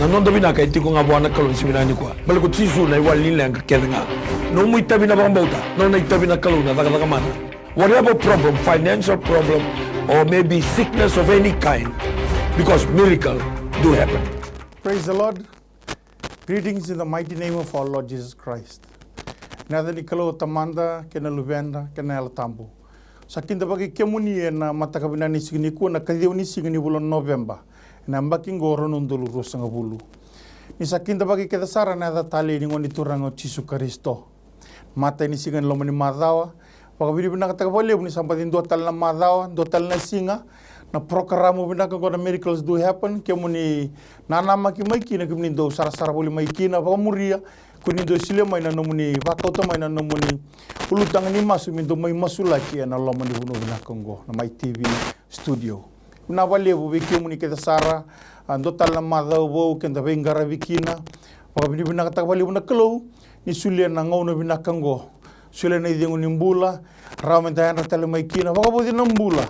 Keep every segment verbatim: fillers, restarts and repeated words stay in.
Na noda vinaka e tiko ga vua na Kalou ni siga vinaka nikua. Baleta ko Jisu na iwali ni leqa kece ga. Nomu itavi na vakabauta, nona itavi na Kalou na cakacaka mana. Whatever problem, financial problem, or maybe sickness of any kind, because miracle do happen. Praise the Lord. Greetings in the mighty name of our Lord Jesus Christ. Na yaca ni Kalou Tamada, kei na Luveda, kei na Yalo Tabu. Sa kidavaki kemuni ena mataka vinaka ni siga nikua, na kaciwa ni siga ni vula o Noveba, ena yabaki qo rua na udolu ruasagavulu. Ni sa kidavaki kece sara na yaca talei ni Gone Turaga o Jisu Karisito. Matai ni siga ni loma ni macawa. Vakavinavinakataka vakalevu ni sa baci dua tale na macawa, dua tale na siga. Na porokaramu vinaka oqo na Miracles Do Happen, kemuni nanamaki mai kina, kemuni dau sarasara voli mai kina, vakamuria, koni dau solia mai na nomuni vakauta mai na nomuni ulutaga ni masu, me dau mai masulaki ena loma ni vanua vinaka oqo, na Mai T V studio. Vinaka vakalevu vei kemuni kece sara, a, dua tale na macawa vou keda veiqaravi kina. Vakavinavinakataka vakalevu na Kalou ni solia na gauna vinaka oqo. Solia na icegu ni bula, rawa meda yadra tale mai kina, vakavauci na bula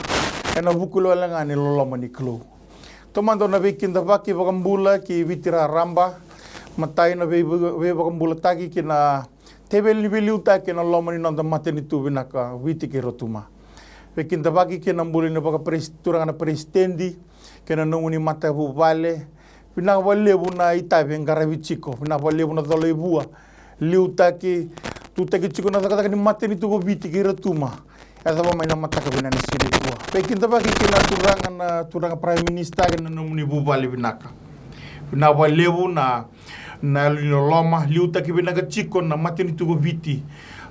ena vuku wale ga ni loloma ni Kalou. Taumada au na veikidavaki vakabula ki Viti raraba, matai na vei, veivakabulataki ki na teveli ni veiliutaki ena loma ni noda matanitu vinaka Viti kei Rotuma. Veikidavaki ki na bula ni vakaperes-, turaga na peresitedi, kei na nomuni matavuvale. Vinaka vakalevu na itavi e qaravi tiko, vinaka vakalevu na cola i vua. Liutaki, tutaki tiko na cakacaka ni matanitu ko Viti kei Rotuma. Yacova mai na mataka vinaka ni siga nikua. Veikidavaki ki na turaga, na turaga Prime Minister kei na nomuni vuvale vinaka. Vinaka vakalevu na, na yalo ni loloma, liutaki vinaka tiko na matanitu ko Viti.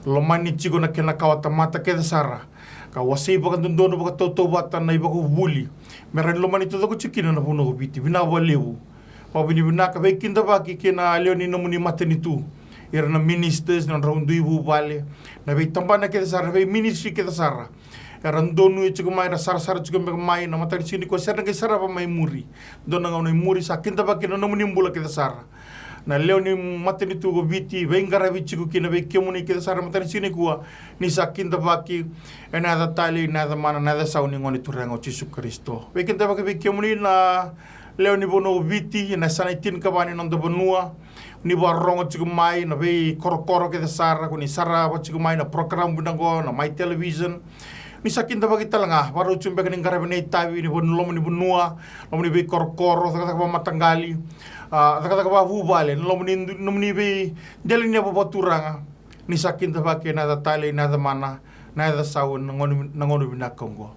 Lomani tiko na kena kawa tamata kece sara. Ka wasei vakadodonu vakatautauvata na ivakavuvuli. Me rawa ni lomani taucoko tiko kina na vanua ko Viti. Vinaka vakalevu. Vakavinavinaka, veikidavaki ki na lewe ni nomuni matanitu. Ira na ministers, na nodrau dui vuvale. Na veitabana kece sara, na veiministry kece sara. Era donui tiko mai, era sarasara tiko beka mai, na mataka ni siga nikua sa ra qai sarava mai muri. Dua na gauna i muri, sa kidavaki na nomuni bula kece sara. Na lewe ni matanitu ko Viti, veiqaravi tiko kina vei kemuni kece sara, mataka ni siga nikua, ni sa kidavaki, ena yaca talei, na yaca mana, na yaca sau ni Gone Turaga o Jisu Karisito. Veikidavaki vei kemuni na lewe ni vanua o Viti, ena yasana e tinikava ni noda vanua, ni vakarorogo tiko mai, na veikorokoro kece sara, koni sarava tiko mai na program vinaka oqo, na Mai Television. Ni sa kidavaki tale ga, vakarau tiko beka ni qaravi na itavi, ni vanua, loma ni vanua, loma ni veikorokoro, cakacaka vakamataqali, a, cakacaka vakavuvale, na loma ni, nomuni veidela ni yavu vakaturaga, ni sa kidavaki ena yaca talei, na yaca mana, na yaca sau, na gauna, na gauna vinaka oqo.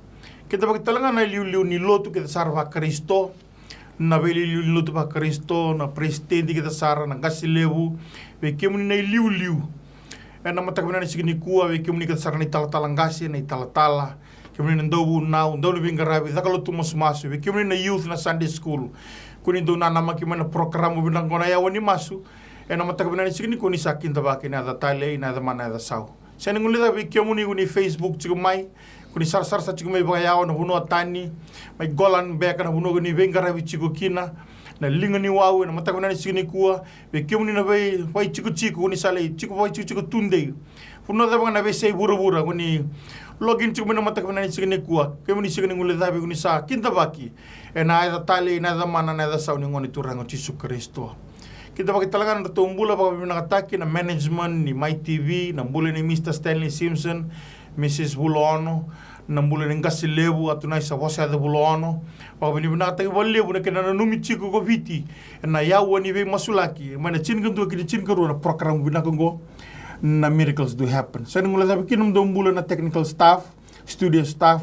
Kidavaki tale ga na iliuliu ni lotu kece sara vaKarisito, na veiliuliu ni lotu vaKarisito, na peresitedi kece sara, na qase levu, vei kemuni na iliuliu. Ena mataka vinaka ni siga nikua, vei kemuni kece sara na italatala qase, na italatala, kemuni na dauvunau, dau ni veiqaravi, caka lotu masumasu, vei kemuni na youth na Sunday school. Koni dau nanamaki mai na porokaramu vinaka oqo na Yawa ni Masu. Ena mataka vinaka ni siga nikua ni sa kidavaki na yaca talei, na yaca mana, na yaca sau. Sega ni guilecavi vei kemuni koni Facebook tiko mai, koni sarasara sa tiko mai vakayawa na vanua tani, mai Golan beka na vanua koni veiqaravi tiko kina, na liga ni wau, ena mataka vinaka ni siga nikua, vei kemuni na vei, vaitikotiko, koni sa lai tiko vaitikotiko tudei. Vanua cava ga na veiyasai vuravura, koni login tiko mai na mataka vinaka ni siga nikua, kemuni sega ni guilecavi koni sa kidavaki, ena yaca talei, na yaca mana, na yaca sau ni Gone Turaga o Jisu Karisito. Kidavaki tale ga na nodratou bula vakavinakataki na management ni Mai T V, na bula ni Mister Stanley Simpson, Missus Vulaono, na bula ni qase levu, a tu na isa vosa yaca Vulaono. Vakavinavinakataki vakalevu na kena nanumi tiko ko Viti ena yawa ni veimasulaki, mai na tinikadua ki na tinikarua na program vinaka oqo, na Miracles Do Happen. Sega ni guilecavi kina nomudou bula na technical staff, studio staff.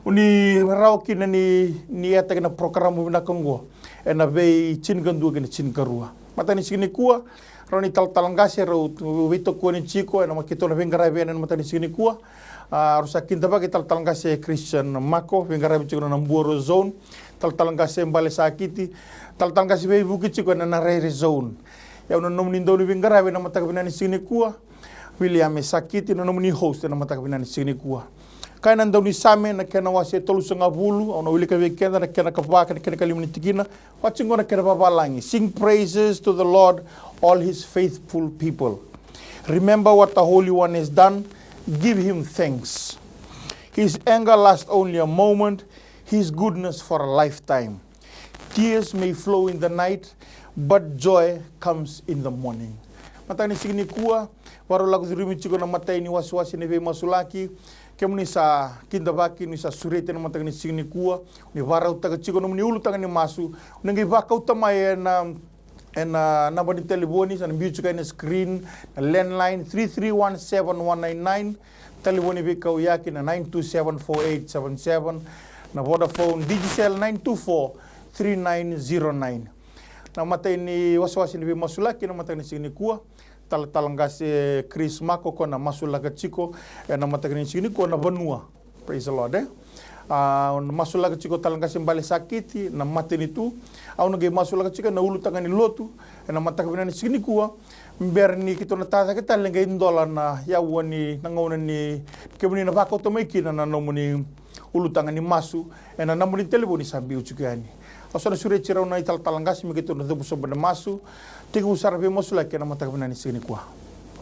Oni rawa kina ni, ni yalataki na porokaramu vinaka oqo ena veitinikadua kei na tinikarua. Mataka ni siga nikua, rau na italatala qase, rau tu veitokoni tiko ena, keitou na veiqaravi ena mataka ni siga nikua. A, rau sa kidavaki talatala qase Christian Mako, veiqaravi tiko na Buoro Zone. Talatala qase Bale Sakiti, talatala qase veivuke tiko ena Rairai Zone. Ia na nomuni dau ni veiqaravi ena mataka vinaka ni siga nikua, Viliame Sakiti, na nomuni host ena mataka vinaka ni siga nikua. Kaya na daunisame na kena wase tolusagavulu, au na wilika vei keda na kena ikava kei na kena ikalima ni tikina. Vaka tiko oqo na kena vavalagi: Sing praises to the Lord, all his faithful people. Remember what the Holy One has done, give him thanks. His anger lasts only a moment, his goodness for a lifetime. Tears may flow in the night, But joy comes in the morning. Mataka ni siga nikua, vakarau lako curumi tiko na imatai ni wasewase ni veimasulaki. Kemuni sa kidavaki ni sa sureti ena mataka ni siga nikua, ni vakarautaka tiko nomuni ulutaga ni masu, ni qai vakauta mai ena, ena naba ni talevoni sa na biu tiko ena screen, na landline three three one seven one nine nine, talevoni veikauyaki na nine two seven four eight seven seven, na Vodafone Digicel nine two four three nine zero nine. Na imatai ni wasewase ni veimasulaki ena mataka ni siga nikua, Talatala Qase Chris Mako, ko na masulaka tiko ena mataka ni siga nikua na vanua. Praise the Lord, e? A, na masulaka tiko Talatala Qase Bale Sakiti na matanitu. Au na qai masulaka tiko na ulutaga ni lotu ena mataka vinaka ni siga nikua. Bera ni keitou na tacake tale, qai dola na yaua ni na gauna ni kemuni na vakauta mai kina na nomuni ulutaga ni masu ena naba ni talevoni sa biu tiko yani. Au sa na sureti rau na italatala qase me keitou na cuva sobu ena masu. Tekivu sara veimasulaki ena mataka vinaka ni siga nikua.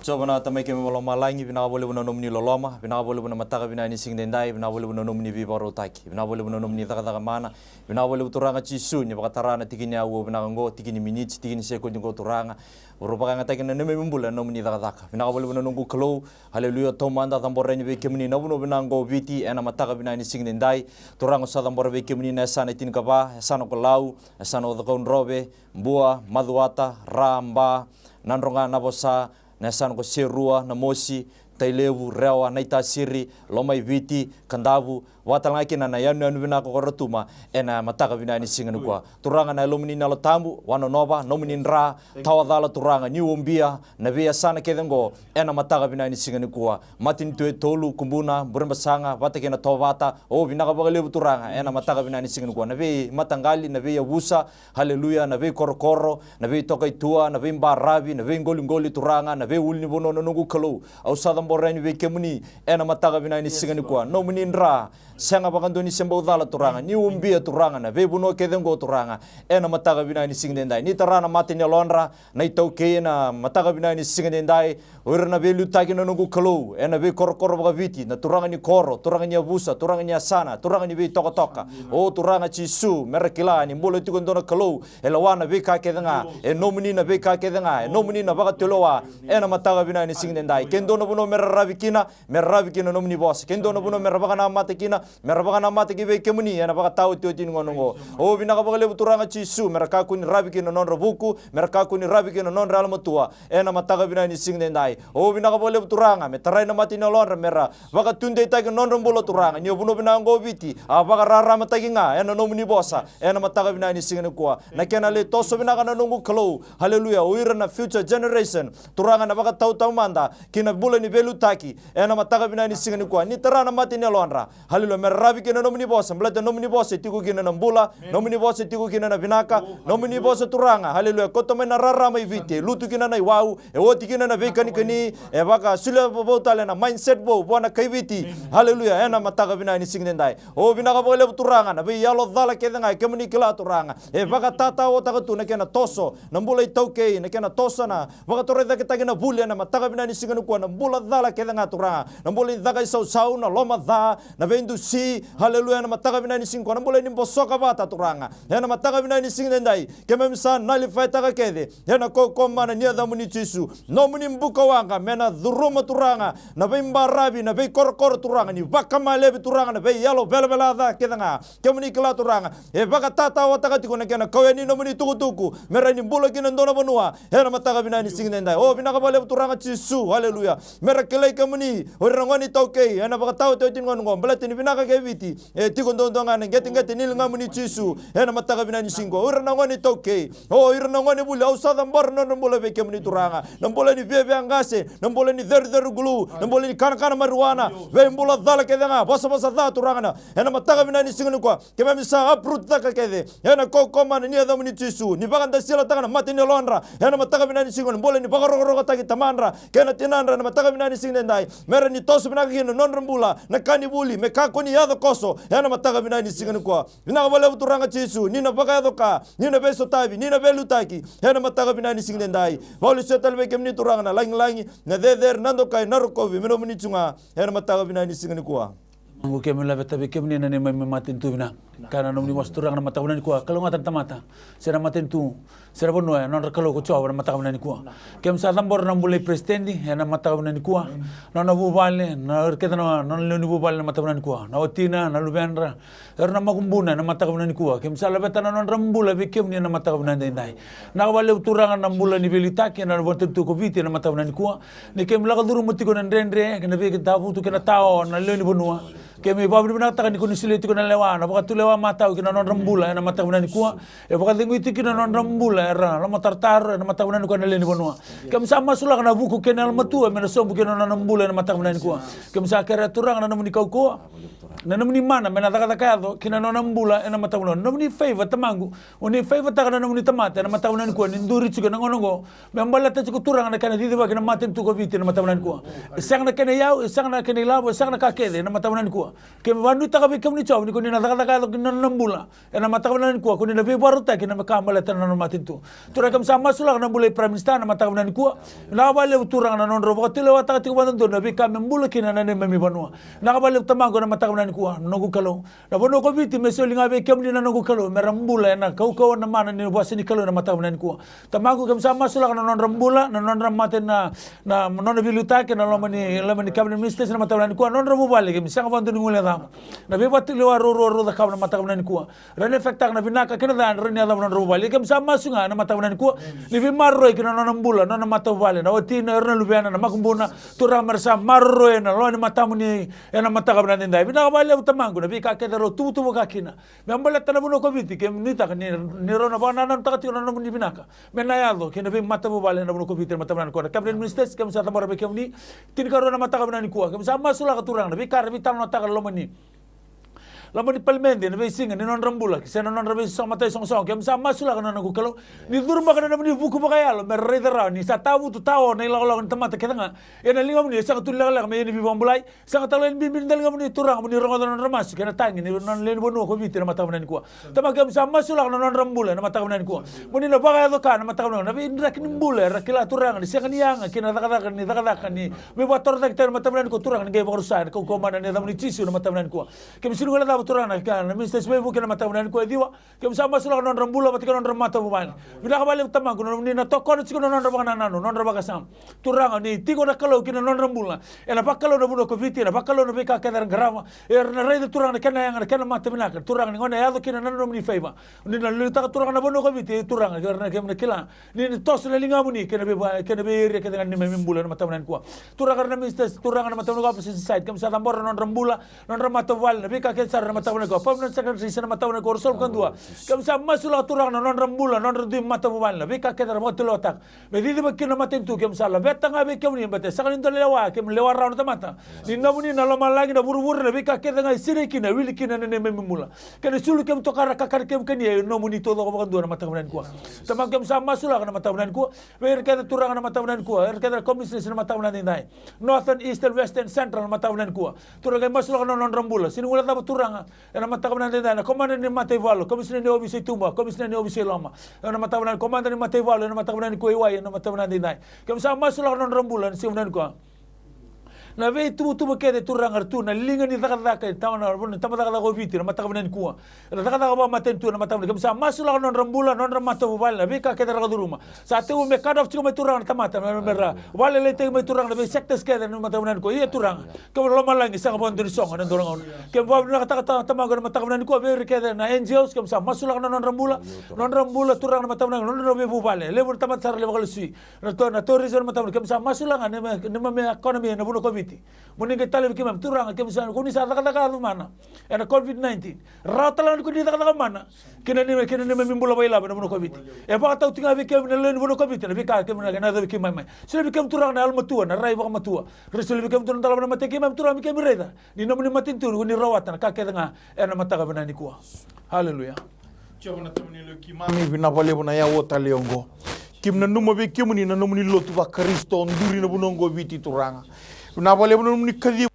Jiova na Tamai keimami mai lomalagi, vinaka vakalevu na nomuni loloma, vinaka vakalevu na mataka vinaka ni siga edaidai, vinaka vakalevu na nomuni veivakarautaki, vinaka vakalevu na nomuni cakacaka mana, vinaka vakalevu Turaga Jisu ni vakatara na tiki ni aua vinaka oqo, tiki ni miniti, tiki ni sekodi oqo Turaga. Vakarau vakayagataki na neimami bula ena nomuni cakacaka. Vinaka vakalevu na noqu Kalou. Haleluya. Taumada cabora yani vei kemuni na vanua vinaka oqo o Viti ena mataka vinaka ni siga edaidai. Turaga, au sa cabora vei kemuni na yasana e tinikava, yasana ko Lau, yasana ko Cakaudrove, Bua, Macuata, Ra, Ba, Nadroga, Navosa, na yasana ko Serua, Namosi, Tailevu, Rewa, Naitasiri, Lomaiviti, Kadavu, vakatalega kina na yanuyanu vinaka ko Rotuma ena mataka vinaka ni siga nikua. Turaga, na Yalomuni na Yalo Tabu, wanonova, nomuni dra, tawa cala Turaga, ni ubia na veiyasana kece oqo ena mataka vinaka ni siga nikua. Matanitu e tolu, Kubuna, Burebasaga, vata kei na Tovata, o vinaka vakalevu Turaga ena mataka vinaka ni siga nikua. Na veimataqali, na veiyavusa, haleluya, na veikorokoro, na veitokaitua, na veibaravi, na veiqoliqoli Turaga, na veiulunivanua na noqu Kalou. Au sa cabora yani vei kemuni ena mataka vinaka ni siga nikua. Nomuni dra, sega vakadua ni se bau cala Turaga, ni ubia Turaga na veivanua kece oqo Turaga ena mataka vinaka ni siga edaidai. Ni tara na mata ni yalodra na iTaukei ena mataka vinaka ni siga edaidai. O ira na veiliutaki na noqu Kalou ena veikorokoro vakaviti, na turaga ni koro, turaga ni yavusa, turaga ni yasana, turaga ni veitokatoka. O Turaga Jisu, mera kila ni bula tiko e dua na Kalou e lewa na veika kece ga. E nomuni na veika kece ga, e nomuni na vakatulewa ena mataka vinaka ni siga edaidai. Ke dua na vanua mera ravi kina, mera ravi kina na nomuni vosa. Ke dua na vanua mera vakanamata kina, mera vakanamata ki vei kemuni ena vakataotioti ni gauna oqo. O vinaka vakalevu Turaga Jisu, mera kakua ni ravi kina na nodra vuku, mera kakua ni ravi kina na nodra yalomatua ena mataka vinaka ni siga edaidai. O vinaka vakalevu Turaga, me tarai na mata ni yalodra, mera vakatudeitaki na nodra bula Turaga. Ni o vanua vinaka oqo o Viti, a vakararamataki ga ena nomuni vosa ena mataka vinaka ni siga nikua. Na kena lai toso vinaka na noqu Kalou, haleluya, o ira na future generation Turaga, na vakatautaumada ki na bula ni veiliutaki ena mataka vinaka ni siga nikua. Ni tara na mata ni yalodra, haleluya, mera ravi kina na nomuni vosa, baleta na nomuni vosa e tiko kina na bula, nomuni vosa e tiko kina na vinaka, nomuni vosa Turaga, haleluya, kauta mai na rarama i Viti, e lutu kina na iwau, e oti kina na veikanikani, e vakasolia vou tale na mindset vou vua na kai Viti. Haleluya, ena mataka vinaka ni siga edaidai. O vinaka vakalevu Turaga, na veiyalo cala kece ga e kemuni kila Turaga, e vakatatawataka tu na kena toso na bula iTaukei, na kena toso na vakatorocaketaki na vuli ena mataka vinaka ni siga nikua, na bula cala kece ga Turaga, na bula ni caka isausau, na loma ca, na veidusi, haleluya, ena mataka vinaka ni siga nikua, na bula ni bosoka vata Turaga ena mataka vinaka ni siga edaidai. Keimami sa nalifaitaka kece ena kaukauwa mana ni yacamuni Jisu. Nomuni bukawaqa me na curuma Turaga na veibaravi, na veikorokoro Turaga, ni vakamalevi Turaga na veiyalo velavela ca kece ga. Kemuni kila Turaga, e vakatatawataka tiko na kena kau yani nomuni tukutuku, me rawa ni bula kina dua na vanua ena mataka vinaka ni siga edaidai. O vinaka vakalevu Turaga Jisu, haleluya. Mera kilai kemuni o ira na gone iTaukei ena vakataotioti ni gauna oqo, baleta ni vinaka kei Viti e tiko duadua ga ena qeteqete ni ligamuni Jisu ena mataka vinaka ni siga oqo. O ira na gone iTaukei, o ira na gone vuli, au sa cabora na nodra bula vei kemuni Turaga. Na bula ni viavia qase, na bula ni ceruceru gulu, na bula ni kanakana marijuana, veibula cala kece ga, vosavosa ca Turaga, na ena mataka vinaka ni siga nikua, keimami sa uproot taka kece ena kaukauwa mana ni yacamuni Jisu, ni vakadasilataka na mata ni yalodra ena mataka vinaka ni siga, na bula ni vakarokorokotaki tamadra kei na tinadra ena mataka vinaka ni siga edaidai. Mera ni toso vinaka kina na nodra bula na ka ni vuli, me kakua ni yaco koso ena mataka vinaka ni siga nikua. Vinaka vakalevu Turaga Jisu, ni na vakayaco ka, ni na veisotavi, ni na veiliutaki ena mataka vinaka ni siga edaidai. Vakalesuya tale vei kemuni Turaga na lagilagi, na cecere, na dokai, na rokovi me nomuni tu ga ena mataka vinaka ni siga nikua. Tamaqu, keimami laveta vei kemuni na neimami matanitu vinaka. Ka na nomuni vosa Turaga na mataka vinaka nikua, kalougata na tamata se na matanitu se na vanua e nodra Kalou ko Jiova na mataka vinaka nikua. Keimami sa cabora na bula i peresitedi ena mataka vinaka nikua, nona vuvale, na ira kece na nona lewe ni vuvale na mataka vinaka nikua, na watina, na luvedra, era na makubuna ena mataka vinaka nikua. Keimami sa laveta na nodra bula vei kemuni ena mataka vinaka daidai. Vinaka vakalevu Turaga na bula ni veiliutaki ena matanitu ko Viti ena mataka vinaka nikua. Ni keimami lako curuma tiko na dredre kei na veitavutu kei na tao na lewe ni vanua. Keimami vakavinavinakataka ni ko ni solia tiko na lewa, na vakatulewa matau ki na nodra bula ena mataka vinaka nikua. E vakacegui tiko ki na nodra bula era lomatarotaro ena mataka vinaka nikua na lewe ni vanua. Keimami sa masulaka na vuku kei na yalomatua me na sobu ki na nona bula ena mataka vinaka nikua. Keimami sa kerea Turaga na nomuni kaukauwa, na nomuni mana me na cakacaka yaco ki na nona bula ena mataka vinaka nikua. Na nomuni favour Tamaqu, o ni favourtaka na nomuni tamata ena mataka vinaka nikua, ni duri tiko ena gauna oqo me baleta tiko Turaga na kena cicivaki na matanitu ko Viti ena mataka vinaka nikua. E sega na kena iyau, e sega na kena ilavo, e sega na ka kece ena mataka vinaka nikua. Keimami vakanuitaka vei kemuni Jiova ni ko ni na cakacaka yaco ki na nona bula ena mataka vinaka nikua, ko ni na veivakarautaki na ka baleta na nona matanitu. Turaga, keimami sa masulaka na bula i Prime Minister ena mataka vinaka nikua. Vinaka vakalevu Turaga na nodrau vakatulewataka tiko vakadodonu na veika me bula kina na neimami vanua. Vinaka vakalevu Tamaqu ena mataka vinaka nikua, noqu Kalou. Na vanua ko Viti me soli ga vei kemuni na noqu Kalou, me ra bula ena kaukauwa, na mana ni vosa ni Kalou ena mataka vinaka nikua. Tamaqu, keimami sa masulaka na nodra bula, na nodra mata na, na nona veiliutaki, na loma ni, loma ni cabinet ministers na mataka vinaka nikua, na nodra vuvale, keimami sega vakadua ni guilecava na veivakatulewa ruarua rau cakava na mataka vinaka nikua. Ra na affecttaka na vinaka kei na ca ena rawa ni yacova na nodra vuvale. Keimami sa masu ga na mataka vinaka nikua ni veimaroroi ki na nona bula na nona matavuvale, na watina, era na luvena, na makubuna. Turaga, me ra sa maroroi ena loma ni matamuni ena mataka vinaka daidai. Vinaka vakalevu Tamaqu na veika kece rau tuvatuva ka kina me baleta na vanua ko Viti. Keimami nuitaka ni, ni rau na vakanananutaka tiko na nomuni vinaka me na yaco ki na veimatavuvale ena vanua ko Viti ena mataka vinaka nikua. Na cabinet ministers keimami sa cabora vei kemuni, tinikarua na mataka vinaka nikua. Keimami sa masulaka Turaga na veika ra veitalanoataka na loma ni, loma ni palimedi ena veisiga ni nodra bula se na nodra veisosomitaki sogosogo. Keimami sa masulaka na noqu Kalou ni curumaka na nomuni vuku vakayalo me ra raica rawa ni sa tavutu tao na ilakolako ni tamata kece ga ena ligamuni, e sega tu ni lekaleka mai na veivakabulai. Sega tale ni bibi ni daliga mo ni Turaga mo ni rogoca na nodra masu kei na tagi ni nona lewe ni vanua ko Viti ena mataka vinaka nikua. Tamaqu, keimami sa masulaka na nodra bula ena mataka vinaka nikua. Mo ni na vakayaco ka na mataka vinaka nikua, na veidraki ni bula era kila Turaga ni sega ni yaga kei na cakacaka ni cakacaka ni veivakatorocaketaki ena mataka vinaka nikua. Turaga, ni qai vakarusa ena kaukauwa mana ni yacamuni Jisu ena mataka vinaka nikua. Keimami sega ni guilecava Turaga na ka na ministers veivuke ena mataka vinaka nikua e ciwa. Keimami sa masulaka na nodra bula vata kei na nodra matavuvale. Vinaka vakalevu Tamaqu na nomuni na tokona tiko na nodra vakanananu, nodra vakasama. Turaga, ni tiko na Kalou ki na nodra bula. Ena vakalou na vanua ko Viti, ena vakalou na veika kece era qarava. Era na raica Turaga na kena yaga, na kena mata vinaka. Turaga, ni gauna e yaco kina na nomuni favour, ni na liutaka Turaga na vanua ko Viti, Turaga, era na, keimami na kila ni na toso na ligamuni kei na vei, kei na vei area kece ga ni neimami bula ena mataka vinaka nikua. Turaga, era na ministers, Turaga, na mataka vinaka nikua, opposition side, keimami sa cabora na nodra bula, nodra matavuvale, na veika kece sara ena mataka vinaka nikua. Permanent secretaries ena mataka vinaka nikua, Rosol Kadua. Keimami sa masulaka Turaga na nodra bula, nodra dui matavuvale, na veika kece era vakatulewataka me cicivaki kina na matanitu. Keimami sa laveta ga vei kemuni, baleta e sega ni dua na lewa, keimami lewa rawa na tamata. Ni nomuni na lomalagi, na vuravura, na veika kece ga e sinai kina, e wili kina na neimami bula. Kei na isulu keimami tokara, kakana keimami kania, e nomuni taucoko vakadua ena mataka vinaka nikua. Tamaqu, keimami sa masulaka na mataka vinaka nikua vei ira kece Turaga na mataka vinaka nikua, ira kece na commissioners na mataka vinaka daidai. Northern, Eastern, Western, Central na mataka vinaka nikua. Turaga, qai masulaka na nodra bula. Sega ni guilecava Turaga ena mataka vinaka daidai na komada ni mataivalu, komisina ni ovisa i tuba, komisina ni ovisa i loma. Ena mataka vinaka, komada ni mataivalu ena mataka vinaka nikua i wai, ena mataka vinaka daidai. Keimami sa masulaka na nodra bula ena siga vinaka nikua. Na veituvatuva kece Turaga era tu na liga ni cakacaka e tawa na, na tabacakacaka o Viti ena mataka vinaka nikua. Era cakacaka vakamatanitu ena mataka vinaka. Keimami sa masulaka na nodra bula, na nodra matavuvale, na veika kece era curuma. Sa tekivu me cut off tiko mai Turaga na tamata, me, me ra vakalailaitaki mai Turaga na vei sectors kece ena mataka vinaka nikua. Ia Turaga, keimami lomalagi, sega vakadua ni sogo ena dua na gauna. Keimami vakavinavinakataka Tamaqu ena mataka vinaka nikua vei ira kece na N G Os, keimami sa masulaka na nodra bula, nodra bula Turaga na mataka vinaka, nodra veivuvale. Levu na tamata sara levu vakalesui. Na to, na tourism ena mataka vinaka, keimami sa masulaka ga neimami, neimami economy ena vanua ko Viti. Mo ni qai talevi keimami Turaga, keimami sa, ko ni sa cakacaka yaco mana ena COVID nineteen. Rawa tale ga ni ko ni cakacaka mana kina neimami, kina neimami bula vakailavo ena vanua ko Viti. E vakatau tiko ga vei keimami na lewe ni vanua ko Viti na veika keimami na, na yacovi keimami mai. Solia vei keimami Turaga na yalomatua, na rai vakamatua. Ra solia vei keimami tu na dalawa na mata i keimami Turaga me keimami raica ni nomuni matanitu ko ni rawata na ka kece ga ena mataka vinaka nikua. Haleluya. Jiova na Tamai ni yalo i keimami, vinaka vakalevu na yawa tale oqo. Keimami nanuma vei kemuni na nomuni lotu vaKarisito duri na vanua oqo Viti Turaga. Vinaka vakalevu na nomuni kaciva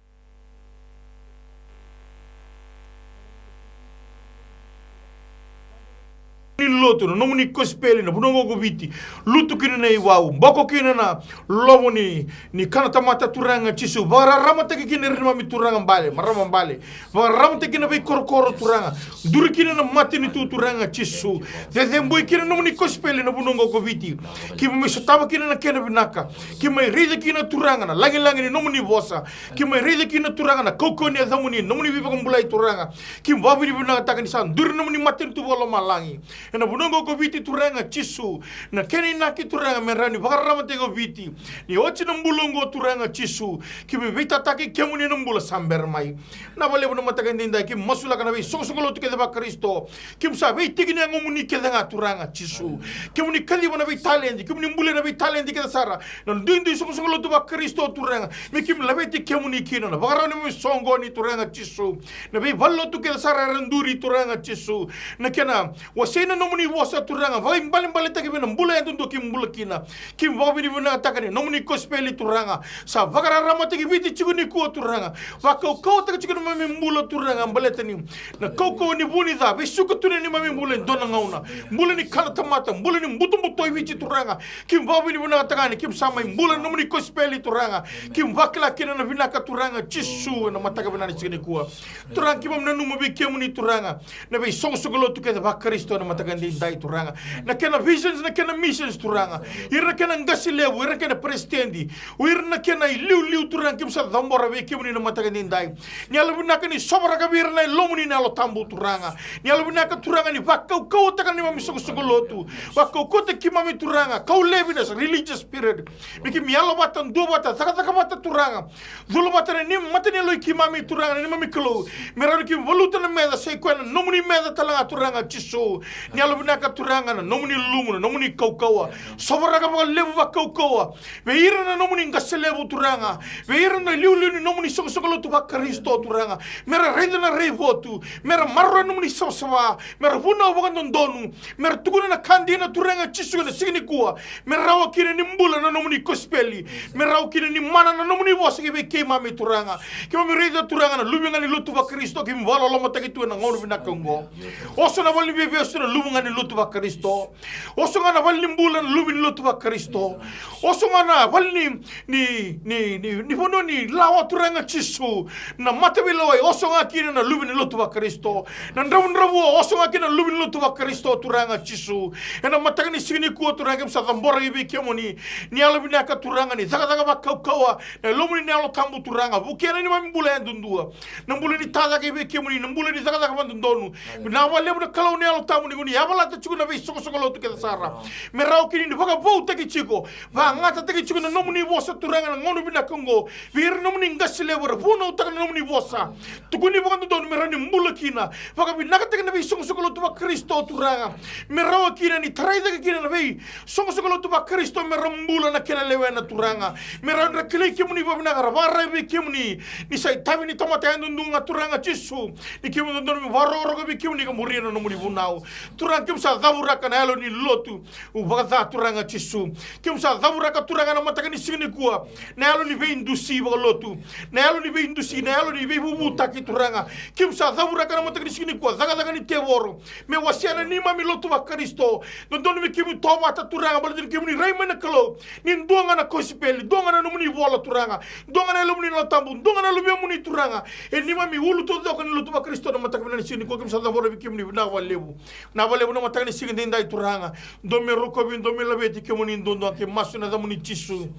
ni lotu. lotu, na nomuni kosipeli, na vanua qo ko Viti. Lutu kina na iwau, boko kina na lovo ni, ni kana tamata Turaga Jisu. Vakararamataki kina ira neimami Turaga bale, marama bale. Vakararamataki kina veikorokoro Turaga. Duri kina na matanitu Turaga Jisu. Cecebui kina na nomuni kosipeli na vanua qo ko Viti. Keimami sotava kina na kena vinaka. Keimami raica kina Turaga na lagilagi ni nomuni vosa. Keimami raica kina Turaga na kaukauwa ni yacamuni, nomuni veivakabulai Turaga. Keimami vakavinavinakataka ni sa duri na nomuni matanitu vakalomalagi. Ena vanua qo ko Viti Turaga Jisu. Na kena inaki Turaga me rawa ni vakararamataki ko Viti. Ni oti na bula oqo Turaga Jisu. Keimami veitataki kemuni na bula sa bera mai. Na vakalevu na mataka edaidai keimami masulaka na veisoqosoqo lotu kece vaKarisito. Keimami sa veitiki ni yagomuni kece ga Turaga Jisu. Kemuni kaciva na veitaledi, kemuni bulia na veitaledi kece sara. Na duidui soqosoqo lotu vaKarisito Turaga. Me keimami laveti kemuni kina na vakarau ni neimami soqoni Turaga Jisu. Na veivalenilotu kece sara era duri Turaga Jisu. Na kena wasei na nomuni vosa Turaga. Vakaibalebaletaki vei na bula yadudua keimami bula kina. Keimami vakavinavinakataka ni nomuni kosipeli Turaga. Sa vakararamataki Viti tiko nikua Turaga. Vakaukauwataki tiko na neimami bula Turaga. Baleta ni na kaukauwa ni vu ni ca veisuka tu na neimami bula e dua na gauna. Bula ni kana tamata, bula ni butobuto i Viti Turaga. Keimami vakavinavinakataka ni keimami sa mai bula na nomuni kosipeli Turaga. Keimami vakila kina na vinaka Turaga Jisu ena mataka vinaka ni siga nikua. Turaga keimami nanuma vei kemuni Turaga. Na veisoqosoqo lotu kece vaKarisito ena mataka edaidai Turaga. Na kena visions, na kena missions Turaga. Ira na kena qase levu, ira na kena peresitedi. O ira na kena iliuliu Turaga keimami sa cabora vei kemuni na mataka edaidai. Ni yalovinaka ni sovaraka vei ira na yalomuni na Yalo Tabu Turaga. Ni yalovinaka Turaga ni vakaukauwataka na neimami soqosoqo lotu. Vakaukauwataki keimami Turaga. Kau laivi na religious spirit. Me keimami yalovata, duavata, cakacaka vata Turaga. Cula vata na neimami mata ni yalo i keimami Turaga, na neimami Kalou. Me rawa ni keimami valuta na meca, sa i koya na nomuni meca tale ga Turaga Jisu. Ni yalovinaka Turaga na nomuni lulumu, na nomuni kaukauwa. Sovaraka vakalevu vakaukauwa. Vei ira na nomuni qase levu Turaga. Vei ira na iliuliu ni nomuni soqosoqo lotu vaKarisito Turaga. Me ra raica na raivotu. Me ra maroroya na nomuni savasava. Me ra vunau vakadodonu. Me ra tukuna na ka dina Turaga Jisu ena siga nikua. Me rawa kina ni bula na nomuni kosipeli. Me rawa kina ni mana na nomuni vosa ki vei keimami Turaga. Keimami raica Turaga na luve ga ni lotu vaKarisito keimami vakalolomataki tu ena gauna vinaka oqo. Oso na valeniveivesu na luve ga ni lotu vaKarisito. Oso ga na valenibula na luve ni lotu vaKarisito. Oso ga na vale ni, ni, ni, ni, ni vanua ni lawa Turaga Jisu. Na mataveilewai, oso ga kina na luve ni lotu vaKarisito. Na dravudravua, oso ga kina na luve ni lotu vaKarisito Turaga Jisu. Ena mataka ni siga nikua Turaga keimami sa cabora ki vei kemuni. Ni yalovinaka Turaga ni cakacaka vakaukauwa. Na yalomuni na Yalo Tabu Turaga. Vukea na neimami bula yadudua. Na bula ni tacake vei kemuni, na bula ni cakacaka vakadodonu. Vinaka vakalevu na Kalou na Yalo Tabu ni ko ni yavalata tiko na veisoqosoqo lotu kece sara. Me rawa kina ni vakavoutaki tiko, vagatataki tiko na nomuni vosa Turaga na gauna vinaka oqo. Vei ira na nomuni qase levu era vunautaka na nomuni vosa. Tukuni vakadodonu me rawa ni bula kina. Vakavinakataki na veisoqosoqo lotu vaKarisito Turaga. Me rawa kina ni tarai cake kina na vei soqosoqo lotu vaKarisito me ra bula na kena lewena Turaga. Me ra dra kilai kemuni vakavinaka ra vakararavi vei kemuni. Ni sa itavi ni tamata yadudua ga Turaga Jisu. Ni kemuni dodonu me vakarokoroko vei kemuni ka muria na nomuni vunau. Turaga keimami sa cavuraka na yalo ni lotu. U vakaca Turaga Jisu. Keimami sa cavuraka Turaga na mataka ni siga nikua. Na yalo ni veidusi vakalotu. Na yalo ni veidusi, na yalo ni veivuvutaki Turaga. Keimami sa cavuraka na mataka ni siga nikua. Cakacaka ni tevoro. Me wasea na neimami lotu vaKarisito. Dodonu me keimami tovata Turaga, baleta ni kemuni rai mai na Kalou. Ni dua ga na kosipeli, dua ga na nomuni vola Turaga. Dua ga na yalomuni na Yalo Tabu, dua ga na luvemuni Turaga. E neimami ulu taucoko ni lotu vaKarisito na mataka vinaka ni siga nikua keimami sa cabora vei kemuni vinaka vakalevu. Vinaka vakalevu na mataka ni siga edaidai Turaga. Dou me rokovi, dou me laveti kemuni duadua ke masu ena yacamuni Jisu.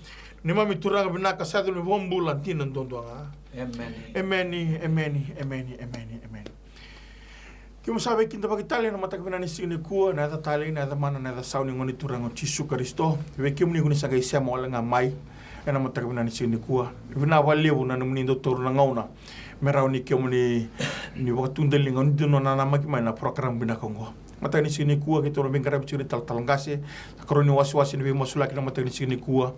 Neimami Turaga vinaka sa yaco me vakabula dina duadua ga. Emeni, emeni, emeni, emeni, emeni. Keimami sa veikidavaki tale ena mataka vinaka ni siga nikua, na yaca talei, na yaca mana, na yaca sau ni Gone Turaga o Jisu Karisito. Vei kemuni ko ni sa qai sema wale ga mai ena mataka vinaka ni siga nikua. Vinaka vakalevu na nomuni dau taura na gauna me rawa ni kemuni ni vakatudaliga ni dau nanamaki mai na program vinaka oqo. Mataka ni siga nikua keitou na veiqaravi tiko na italatala qase. Karua ni wasewase ni veimasulaki na mataka ni siga nikua.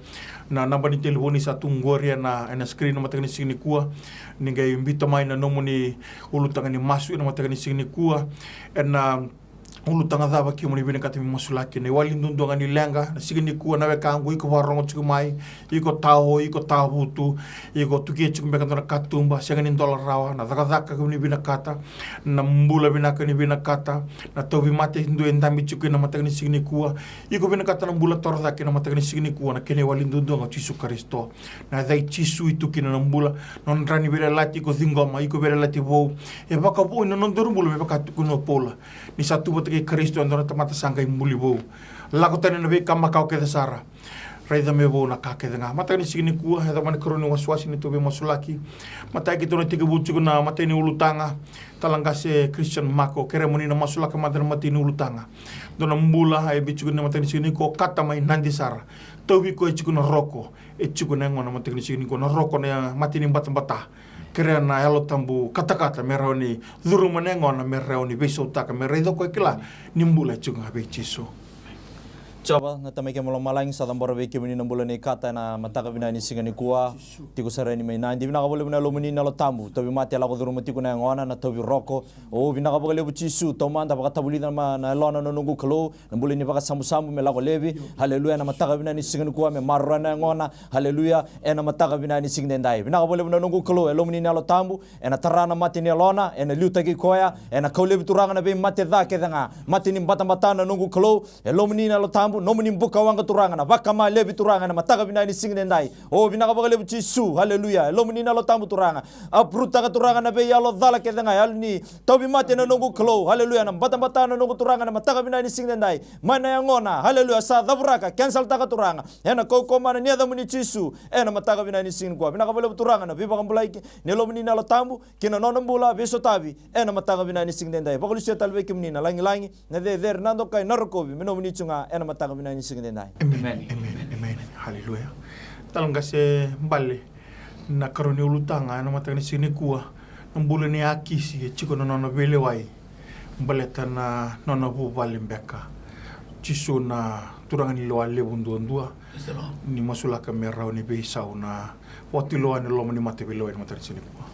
Na naba ni telefoni sa tu qori ena, ena screen na mataka ni siga nikua. Ni qai biuta mai na nomuni ulutaga ni masu ena mataka ni siga nikua. Ena ulutaga cava kemuni vinakata me masulaki? Na iwali duadua ga ni leqa na siga nikua, na wekaqu, iko vakarogo tiko mai, iko tao, iko tavutu, iko tukia tiko beka dua na katuba, sega ni dola rawa, na cakacaka ni vinakata, na bula vinaka ni vinakata, na tauvimate e dua e dabe tiko ena mataka ni siga nikua. Iko vinakata na bula torocake ena mataka ni siga nikua, na kena iwali duadua ga o Jisu Karisito. Na yaca i Jisu e tu kina na bula. Nodra ni veiyalayalati iko ciqoma, iko veiyalayalati vou. E vakavoui na nodaru bula me vaka tukuna o Paula. Ni sa tu vata kei Karisito e dua na tamata sa qai buli vou. Lako tani na veika makawa kece sara. Raica me vou na ka kece ga. Mataka ni siga nikua, e cava na ikarua ni wasewase ni tou veimasulaki. Matai keitou na tekivu tiko na matai ni ulutaga. Tala qase Christian Mako, kerea mo ni na masulaka mada na matai ni ulutaga. Dua na bula e biu tiko na mataka ni siga nikua, okata mai Nadi sara. Tauvi koya e tiko na roko. E tiko na yagona mataka ni siga nikua, na roko na mate ni batabata. Kerea na Yalo Tabu katakata me rawa ni curuma na yagona, me rawa ni veisautaka, me raica o koya kila ni bula e tiko ga vei Jisu. Jiova na Tamai keimami lomalagi, sa cabora vei kemuni na bula nei Kata ena mataka vinaka ni siga nikua. Tiko sara yani mai Nadi, vinaka vakalevu na Yalomuni na Yalo Tabu. Tauvimate e lako curuma tiko na yagona, na tauvi roko. O, vinaka vakalevu Jisu, taumada vakatavulica na ma-, na yalona na noqu Kalou. Na bula ni vakasabusabu me lako laivi. Haleluya, ena mataka vinaka ni siga nikua me maroroya na yagona. Haleluya, ena mataka vinaka ni siga edaidai. Vinaka vakalevu na noqu Kalou, e Yalomuni na Yalo Tabu, ena tara na mate ni yalona, ena liutaki koya, ena kau laivi Turaga na veimate ca kece ga. Mate ni batabata na noqu Kalou, e Yalomuni na Yalo Tabu, nomuni buka waqa Turaga, na vakama laivi Turaga, ena mataka vinaka ni siga edaidai. O, vinaka vakalevu Jisu, haleluya, e Yalomuni na Yalo Tabu Turaga. Uproot-taka Turaga na veiyalo cala kece ga, yalo ni tauvimate na noqu Kalou, haleluya, na batabata na noqu Turaga, ena mataka vinaka ni siga edaidai. Mai na yagona, haleluya, sa cavuraka, cancel-taka Turaga. Ena kaukaua mana ni yacamuni Jisu, ena mataka vinaka ni siga nikua. Vinaka vakalevu Turaga na veivakabulai ni Yalomuni na Yalo Tabu, kei na nona bula veisotavi, ena mataka vinaka ni siga edaidai. Vakalusia tale vei kemuni na lagilagi, na cecere, na dokai, na rokovi, me nomuni tu ga, ena mataka vinaka ni siga edaidai. Emeni, emeni, emeni. Haleluya. Tala qase Bale. Na ikarua ni ulutaga ena mataka ni siga nikua, na bula nei Akisi, e tiko na nona veilewai. Baleta na nona vuvale beka. Jisu na turaga ni lewa levu duadua. Ni masulaka me rawa ni veisau na vakatulewa ena loma ni mataveilewai ena mataka ni siga nikua.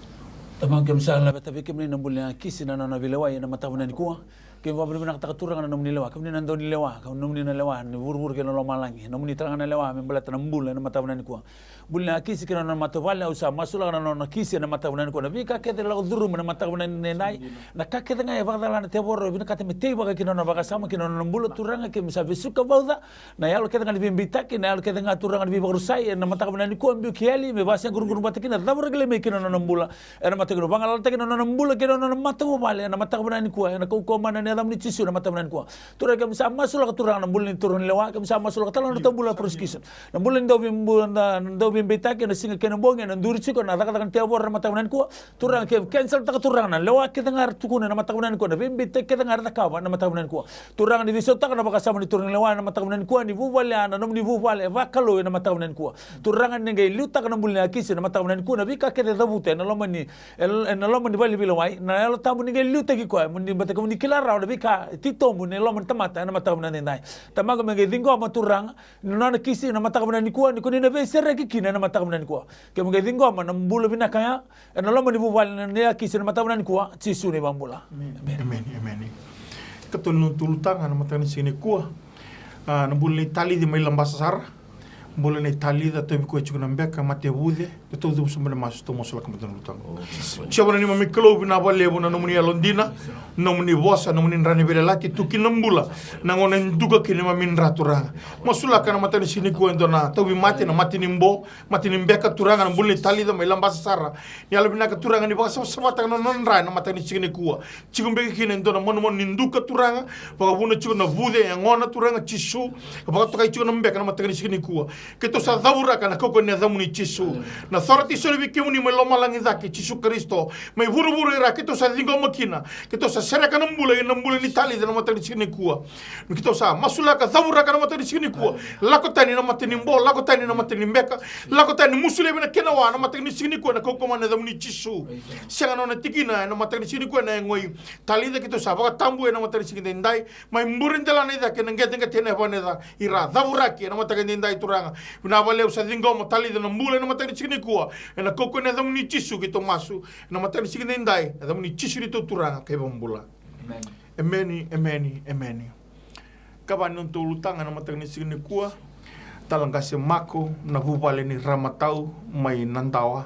Tamaqu, keimami sa laveta vei kemuni na bula nei Akisi, na nona veilewai ena mataka vinaka nikua. Keimami vakavinavinakataka Turaga na nomuni lewa, kemuni na daunilewa, ka nomuni na lewa ni vuravura kei na lomalagi. Nomuni tale ga na lewa me baleta na bula ena mataka vinaka nikua. Bula nei Akisi kei na nona matavuvale, au sa masulaka na nona kisi ena mataka vinaka nikua. Na veika kece e lako curuma ena mataka vinaka edaidai. Na ka kece ga e vakacala na tevoro, e vinakata me teivaka kina nona vakasama, kina nona bula Turaga, keimami sa vesuka vauca. Na yalo kece ga ni veibeitaki, na yalo kece ga Turaga ni veivakarusai, ena mataka vinaka nikua, biu ki yali, me vakasaquraqura vata kina, cavura ki lai mai kina nona bula. Ena mataka vinaka, vagalalataki na nona bula kei na nona matavuvale ena mataka vinaka nikua, ena kaukaua mana ni yacamuni Jisu ena mataka vinaka nikua. Turaga, keimami sa masulaka Turaga na bula ni turaga ni lewa, keimami sa masulaka tale na nona tabula na prosecution. Na bula ni dauveibu-, na, na dauveibeitaki ena siga kei na bogi, ena duri tiko na cakacaka ni tevoro ena mataka vinaka nikua. Turaga, keimami cancel-taka Turaga na lewa kece ga era tukuna ena mataka vinaka nikua, na veibeitaki kece ga era cakava ena mataka vinaka nikua. Turaga, ni veisautaka na vakasama ni turaga ni lewa ena mataka vinaka nikua, ni vuvale, na nomuni vuvale e vakalou ena mataka vinaka nikua. Turaga, ni qai liutaka na bula nei Akisi ena mataka vinaka nikua, na veika kece e cavuta ena loma ni, e, ena loma ni vale ni veilewai, na Yalo Tabu ni qai liutaki koya, mo ni, baleta kemuni kila rawa na veika e titobu ena loma ni tamata ena mataka vinaka edaidai. Tamaqu, me qai ciqoma Turaga na nona kisi ena mataka vinaka nikua, ni ko ni na veisereki kina ena mataka vinaka nikua. Keimami qai ciqoma na bula vinaka ya ena loma ni vuvale nei Akisi ena mataka vinaka nikua, Jisu na iVakabula. Emeni. Emeni, emeni. Katolu na ulutaga ena mataka ni siga nikua. A, na bula nei Talici mai Labasa sara. Bula nei Talica, tauvi koya tiko na beka, mate vuce. Tou cuva sobu ena masu, tou masulaka mada na ulutaga. Jiova na neimami Kalou, vinaka vakalevu na nomuni yalodina, nomuni vosa, nomuni dra ni veiyalayalati, tu kina na bula. Na gauna e duka kina neimami dra, Turaga. Masulaka ena mataka ni siga nikua e dua na tauvimate, na mate ni bo, mate ni beka, Turaga, na bula nei Talica mai Labasa sara. Ni yalovinaka, Turaga, ni vakasavasavataka na nona dra ena mataka ni siga nikua. Tiko beka kina e dua na manumanu ni duka, Turaga. Vakavuna tiko na vuce, yagona, Turaga Jisu. Ka vakatokai tiko na beka ena mataka ni siga nikua. Keitou sa cavuraka ena kaukaua ni yacamuni Jisu. Na cora tiko sara vei kemuni mai lomalagi cake, Jisu Karisito. Mai vuravura i ra, keitou sa ciqoma kina. Keitou sa sereka na bula, ia na bula nei Talica ena mataka ni siga nikua. Keitou sa masulaka, cavuraka ena mataka ni siga nikua. Lako tani na mate ni bo, lako tani na mate ni beka. Lako tani, musu laivi na kena wa ena mataka ni siga nikua, ena kaukaua ni yacamuni Jisu. Sega na nona tikina ena mataka ni siga nikua, ena yago i Talica, keitou sa vakatabuya ena mataka ni siga edaidai. Mai bure delana i cake, na qeteqete, na yavana i ca, i ra cavuraki ena mataka edaidai, Turaga. Vinaka vakalevu, sa ciqoma o Talica na bula ena mataka ni siga nikua. Ena kaukaua ni yacamuni Jisu keitou masu. Ena mataka ni siga edaidai, ena yacamuni Jisu neitou Turaga kei iVakabula. Emeni. Emeni, emeni, emeni. Kava ni nodatou ulutaga na mataka ni siga nikua. Tala qase Mako, na vuvale ni Ramatau mai Nadawa.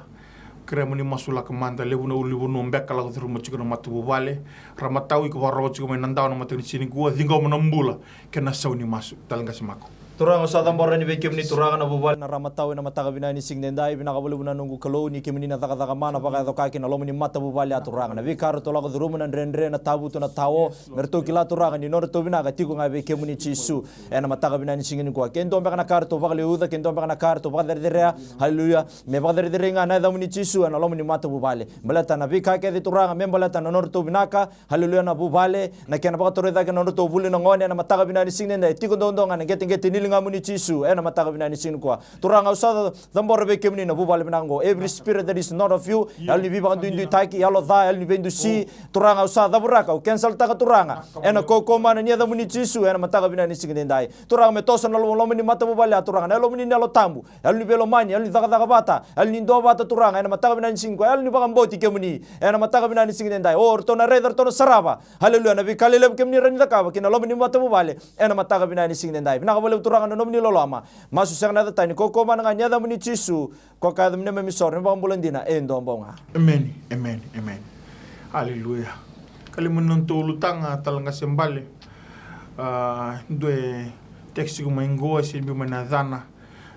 Kerea mo ni masulaka mada, levu na ulunivanua beka lako curuma tiko na matavuvale. Ramatau, iko vakarorogo tiko mai Nadawa na mataka ni siga nikua, ciqoma na bula kei na sau ni masu. Tala qase Mako. Turaga, au sa cabora yani vei kemuni Turaga na vuvale na Ramatau ena mataka vinaka ni siga nidai. Vinaka vakalevu na noqu Kalou ni kemuni na cakacaka mana vakayaco ka kina loma ni matavuvale ya Turaga. Na veika ratou lako curuma, na dredre, na tavutu, na tao, me ratou kila Turaga ni nodratou vinaka tiko ga vei kemuni Jisu. Ena mataka vinaka ni siga nikua, ke dua beka na ka ratou vakaliuca, ke dua beka na ka ratou vakacerecerea, haleluya, me vakacerecerei ga na yacamuni Jisu ena loma ni matavuvale. Baleta na veika kece Turaga me baleta na nodratou vinaka, haleluya, na vuvale, na kena vakatorocake na nodratou vuli na gone ena mataka vinaka ni siga nidai. Tiko duadua ga na qeteqete ni ligamuni Jisu ena mataka vinaka ni siga nikua. Turaga, au sa cabora vei kemuni na vuvale vinaka oqo. Every spirit that is not of you, yalo ni veivakaduiduitaki, yalo ca, yalo ni veidusi. Turaga, au sa cavoraka, au kensalataka Turaga ena kaukauwa mana ni yacamuni Jisu ena mataka vinaka ni siga nidai. Turaga, me toso na lomaloma ni matavuvale ya Turaga, na yalomuni na Yalo Tabu, yalo ni veilomani, yalo ni cakacaka vata, yalo ni duavata Turaga, ena mataka vinaka ni siga nikua, yalo ni vakabauti kemuni ena mataka vinaka ni siga nidai. O ratou na raica, ratou na sarava, haleluya, na veika lelevu kemuni rawa ni cakava kina loma ni matavuvale ena mataka vinaka ni siga nidai. Vinaka vakalevu Turaga na nomuni loloma. Masu sega na yaca tani, kaukauwa mana ga ni yacamuni Jisu, ko ka yaca ni neimami isoro, neimami ivakabula dina e dua bau ga. Emeni, emeni, emeni. Haleluya. Kalimu ni nodatou ulutaga, tala qase Bale. A, dua e text tiko mai qo, e sega ni biu mai na yacana.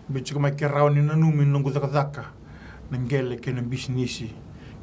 Biu tiko mai, ke rawa ni nanumi na noqu cakacaka, na qele kei na bisinisi.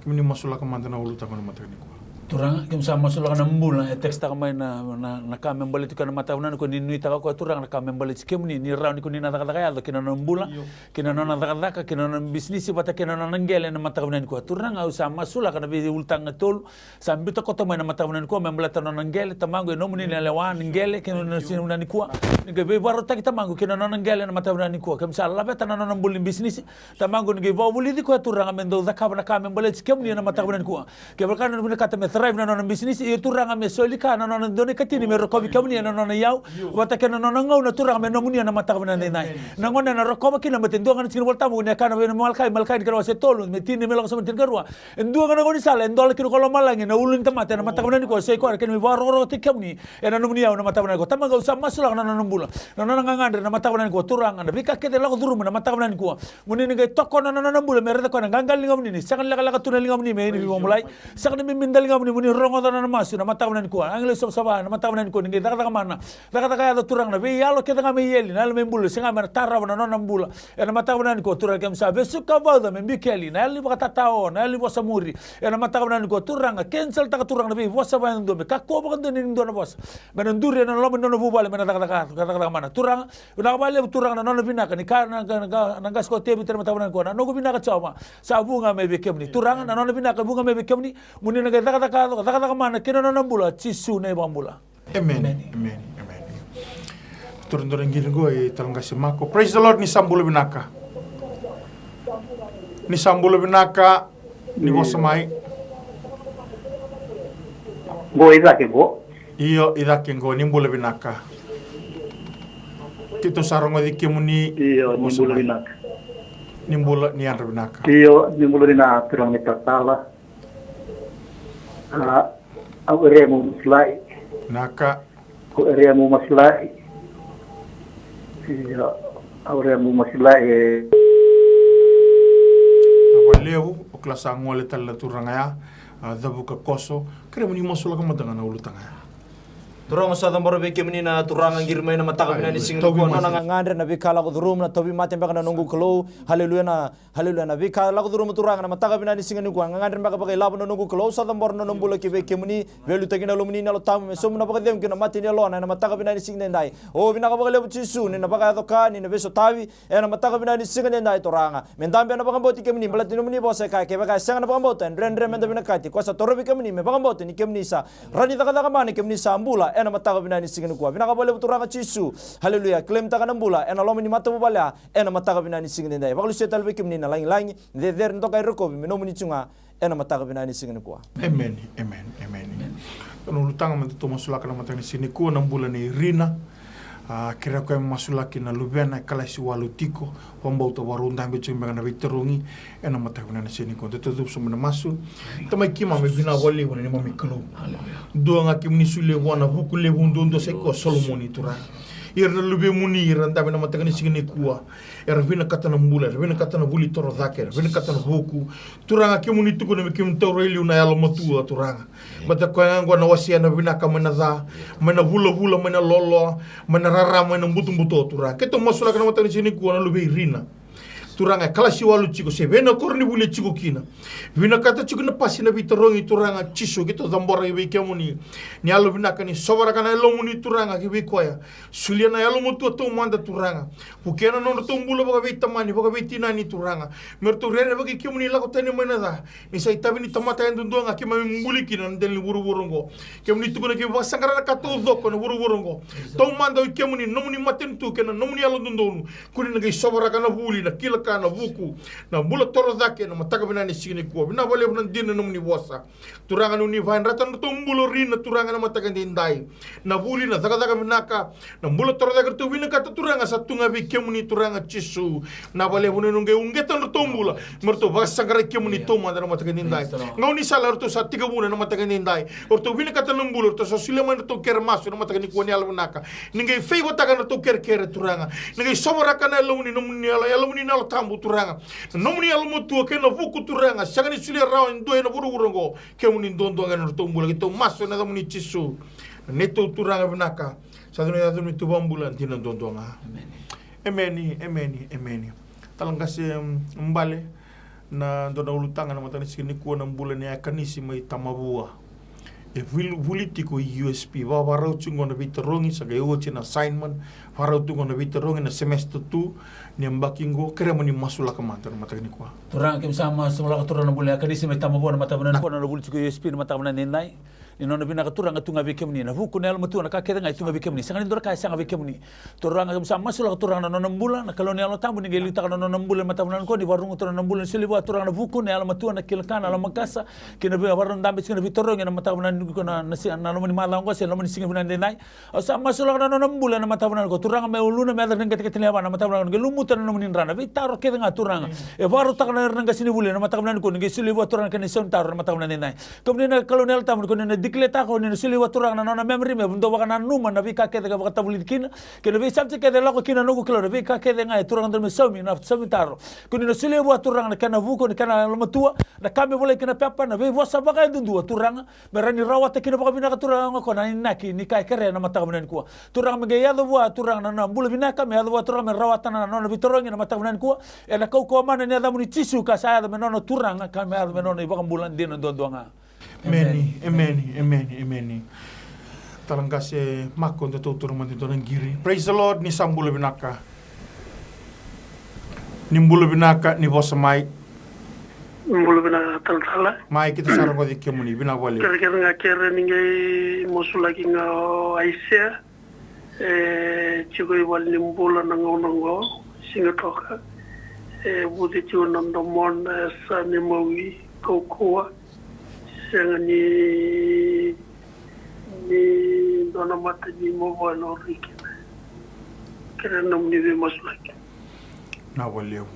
Kemuni masulaka mada na ulutaga na mataka nikua. Turaga, keimami sa masulaka na bula e text taka mai na, na, na ka me baleti koya na mataka vinaka nikua, ni nuitaka o koya Turaga na ka me baleti kemuni, ni rawa ni koni na cakacaka yaco kina nona bula, kina nona cakacaka, kina nona bisinisi vata kei na nona qele ena mataka vinaka nikua. Turaga, au sa masulaka na veiulutaga tolu sa biuta koto mai na mataka vinaka nikua me baleta na nona qele, Tamaqu, e nomuni na lewa, na qele kei na nona siga vinaka nikua. Ni qai veivakarautaki Tamaqu kina nona qele ena mataka vinaka nikua. Keimami sa laveta na nona bula ni bisinisi, Tamaqu, ni qai vakavulici koya Turaga me dau cakava na ka me baleti kemuni ena mataka vinaka nikua. Kevaka e vinakata me thrive na nona bisinisi, ia Turaga, me soli ka na nona dua na ikatini me rokovi kemuni ena nona iyau vata kei na nona gauna Turaga me nomuni ena mataka vinaka nidai. Na gauna ena rokova kina, baleta e dua ga na tikina ni iVolatabu, ni kaya vei Malakai, Malakai na kena wase tolu, me tini me lako sobu na tinikarua. E dua ga na gaunisala e dola kina ko lomalagi, na ulu ni tamata, ena mataka vinaka nikua, sa i koya na kena veivakarokorokotaki kemuni ena nomuni iyau ena mataka vinaka nikua. Tamaqu, au sa masulaka na nona bula, na nona gagadre ena mataka vinaka nikua. Turaga, na veika kece e lako curuma ena mataka vinaka nikua, mo ni na qai tokona na nona bula me raica koya na qaqalo ni ligamuni, ni sega ni lekaleka tu na ligamuni me ia ni veivakabulai. Sega ni bibi na ligamuni, mo ni rogoca na nona masu ena mataka vinaka nikua. Agilosi savasava, ena mataka vinaka nikua, ni qai cakacaka mana, cakacaka yaco Turaga, na veiyalo kece ga mai eli, na yalo mai bula, sega me na tarava na nona bula. Ena mataka vinaka nikua Turaga, keimami sa vesuka vauca me biu ki eli na yalo ni vakatatao, na yalo ni vosa muri. Ena mataka vinaka nikua Turaga, kensaletaka Turaga na veivosa vakayadudua me kakua vakadua ni dua na vosa me na duri ena loma ni nona vuvale me na cakacaka, cakacaka mana. Turaga, vinaka vakalevu Turaga na nona vinaka, ni kaya na, na, na, na qase ko Tevita ena mataka vinaka nikua, na noqu vinaka Jiova sa vu ga mai vei kemuni. Turaga, na nona vinaka e vu ga mai vei kemuni, mo ni na qai cakacaka, cakacaka mana kina nona bula, Jisu na iVakabula. Emeni, emeni, emeni. Turadura qiri qo e tala qase Mako. Praise the Lord, ni sa bula vinaka. Ni sa bula vinaka, ni vosa mai. Qo i cake qo. Io, i cake qo, ni bula vinaka. Keitou sa rogoci kemuni. Io, ni bula vinaka. Ni bula, ni yadra vinaka. Io, ni bula vinaka, Turaga ni tatala. A, au Eremu Masilai. Naka. Au Eremu Masilai. Io, au Eremu Masilai e. Vakalevu, o kila sa gole tale na turaga ya, a, Cavuka Koso. Kerei mo ni masulaka mada ga na ulutaga ya. Turaga, au sa cabora vei kemuni na turaga qiri mai na mataka vinaka ni siga nikua, na nona gagadre, na veika lako curuma, na tauvimate beka na noqu Kalou. Haleluya, na Haleluya. Na veika lako curuma Turaga na mataka vinaka ni siga nikua, gagadre beka vakailavo na noqu Kalou, sa cabora na nona bula ki vei kemuni, veiliutaki na Yalomuni na Yalo Tabu me sobu na vakacegu ki na mata ni yalona ena mataka vinaka ni siga nidai. O, vinaka vakalevu Jisu, ni na vakayaco ka, ni na veisotavi ena mataka vinaka ni siga nidai Turaga. Me dabe na vakabauti kemuni, baleta ni nomuni vosa e kaya, kevaka e sega na vakabauta e dredre me da vinakati. Koya sa torovi kemuni me vakabauta ni kemuni sa rawa ni cakacaka mana, kemuni sa bula ena mataka vinaka ni siga nikua. Vinaka vakalevu Turaga Jisu. Haleluya. Claim-taka na bula ena loma ni matavuvale ya, ena mataka vinaka ni siga nidai. Vakalusia tale vei kemuni na lagilagi, cecere, dokai, rokovi me nomuni tu ga ena mataka vinaka ni siga nikua. Emeni, emeni, emeni. Dua na ulutaga me datou masulaka na mataka ni siga nikua, na bula nei Rina. A, kerea koya me masulaki na luvena e kalasi walu tiko, vakabauta vakarau dabe tiko beka na veitarogi ena mataka vinaka ni siga nikua. Datou cuva sobu ena masu. Tamai keimami, vinaka vakalevu na neimami Kalou. Dua ga kemuni solia vua na vuku levu duadua sa i koya o Solomoni, Turaga. Ira na luvemuni era dabe ena mataka ni siga nikua, era vinakata na bula, era vinakata na vuli torocake, era vinakata na vuku. Turaga, kemuni tukuna me keimami taura e liu na yalomatua, Turaga. Baleta koya ga oqo na wasea na vinaka mai na ca, mai na vulavula, mai na loaloa, mai na rara, mai na butobuto, Turaga. Keitou masulaka na mataka ni siga nikua na luvei Rina. Turaga, e kalasi walu tiko, se vei na koronivuli e tiko kina. Vinakata tiko na pasi na veitarogi, Turaga Jisu, keitou cabora ki vei kemuni. Ni yalovinaka ni sovaraka na yalomuni, Turaga, ki vei koya. Solia na yalomatua taumada, Turaga. Vukea na nodratou bula vakaveitamani, vakaveitinani, Turaga. Me ratou rerevaki kemuni, lako tani mai na ca. Ni sa itavi ni tamata yadudua ga keimami buli kina na dela ni vuravura oqo. Kemuni tukuna keimami vakasaqara na ka taucoko ena vuravura oqo. Taumada o i kemuni, nomuni matanitu kei na nomuni yalododonu. Kua ni na qai sovaraka na vuli, na kila ka, na vuku, na bula torocake ena mataka vinaka ni siga nikua. Vinaka vakalevu na dina ni nomuni vosa. Turaga, ni oni vakayadrata na nodratou bula o Rina, Turaga, ena mataka edaidai. Na vuli, na cakacaka vinaka, na bula torocake eratou vinakata, Turaga, sa tu ga vei kemuni, Turaga Jisu. Vinaka vakalevu ni oni qai uqeta na nodratou bula me ratou vakasaqarai kemuni taumada ena mataka edaidai. Gaunisala eratou sa tekivuna ena mataka edaidai. Eratou vinakata na bula, eratou sa solia mai na nodratou kere masu ena mataka nikua, ni yalovinaka. Ni qai favour-taka na nodratou kerekere, Turaga. Ni qai sovaraka na yalomuni, nomuni yalo, yalomuni na Yalo Tabu, Turaga. Na nomuni yalomatua kei na vuku, Turaga, sega ni solia rawa e dua ena vuravura oqo. Kemuni duadua ga ena nodratou bula, keitou masu ena yacamuni Jisu. Na neitou Turaga vinaka. Sa yaco na yacamuni tu vakabula dina duadua ga. Emeni, emeni, emeni. Tala qase, mm, Bale, na dua na ulutaga ena mataka ni siga nikua, na bula nei Akanisi mai Tamavua. E vuli, vuli tiko i U S P, vakavakarau tiko qo na veitarogi, sa qai oti na assignment, vakarau tiko qo na veitarogi na semester two ni yabaki qo, kerea mo ni masulaka mada ena mataka nikua. Turaga, keimami sa masulaka, Turaga, na bula nei Akanisi mai Tamavua ena mataka vinaka nikua, na vuli tiko i U S P ena mataka vinaka edaidai. Ni nona vinaka, Turaga, tu ga vei kemuni, na vuku, na yalomatua, na ka kece ga e tu ga vei kemuni. Sega ni dua na ka e sega vei kemuni. Turaga, keimami sa masulaka, Turaga, na nona bula, na Kalou ni Yalo Tabu ni qai liutaka na nona bula ena mataka vinaka nikua, ni vakaruguta na nona bula, ni solia vua, Turaga, na vuku, na yalomatua, na kila ka, na yalomakasa, kei na vei, vakarau dabe tiko na veitarogi ena mataka vinaka nikua, na, na si-, na loma ni macawa oqo se loma ni siga vinaka edaidai. Au sa masulaka na nona bula ena mataka vinaka nikua, Turaga, mai uluna me yaco na qeteqete ni yavana ena mataka vinaka nikua, ni lumuta na nomuni dra, na veitaro kece ga, Turaga. E vakarautaka na, ira na qasenivuli ena mataka vinaka nikua, ni qai solia vua, Turaga, na kena isaunitaro ena mataka vinaka edaidai. Kemuni na Kalou ni Yalo Tabu, koni na declare-taka, koni na solia vua, Turaga, na nona memory me dau vakananuma na veika kece ka vakatavulici kina, kei na vei subject kece e lako kina, noqu Kalou, na veika kece ga e, Turaga, dodonu me saumi, na saumi taro. Koni na solia vua, Turaga, na kena vuku, na kena yalomatua, na ka me volai kina pepa, na veivosa vakayadudua, Turaga, me rawa ni rawata kina vakavinaka, Turaga, ga o koya na inaki ni ka e kerea ena mataka vinaka nikua. Turaga, me qai yaco vua, Turaga, na, na bula vinaka, me yaco vua, Turaga, me rawata na nona veitarogi ena mataka vinaka nikua. Ena kaukauwa mana ni yacamuni Jisu ka sa yaco me nona, Turaga, ka me yaco me nona iVakabula dina duadua ga. Emeni, emeni, emeni, emeni. Tala qase Mako, datou taura mada e dua na qiri. Praise the Lord, ni sa bula vinaka. Ni bula vinaka, ni vosa mai. Bula vinaka talatala. Mai, keitou sa rogoci kemuni, vinaka vakalevu. Kerekere ga, kere ni qai masulaki ga o Aisea. E tiko i valenibula na gauna oqo, Sigatoka. E vuci tiko na domona, e sa ni mawi kaukauwa. Sega ni, ni dua na mata ni mavoa e laurai kina. Kerea nomuni veimasulaki. Vinaka vakalevu.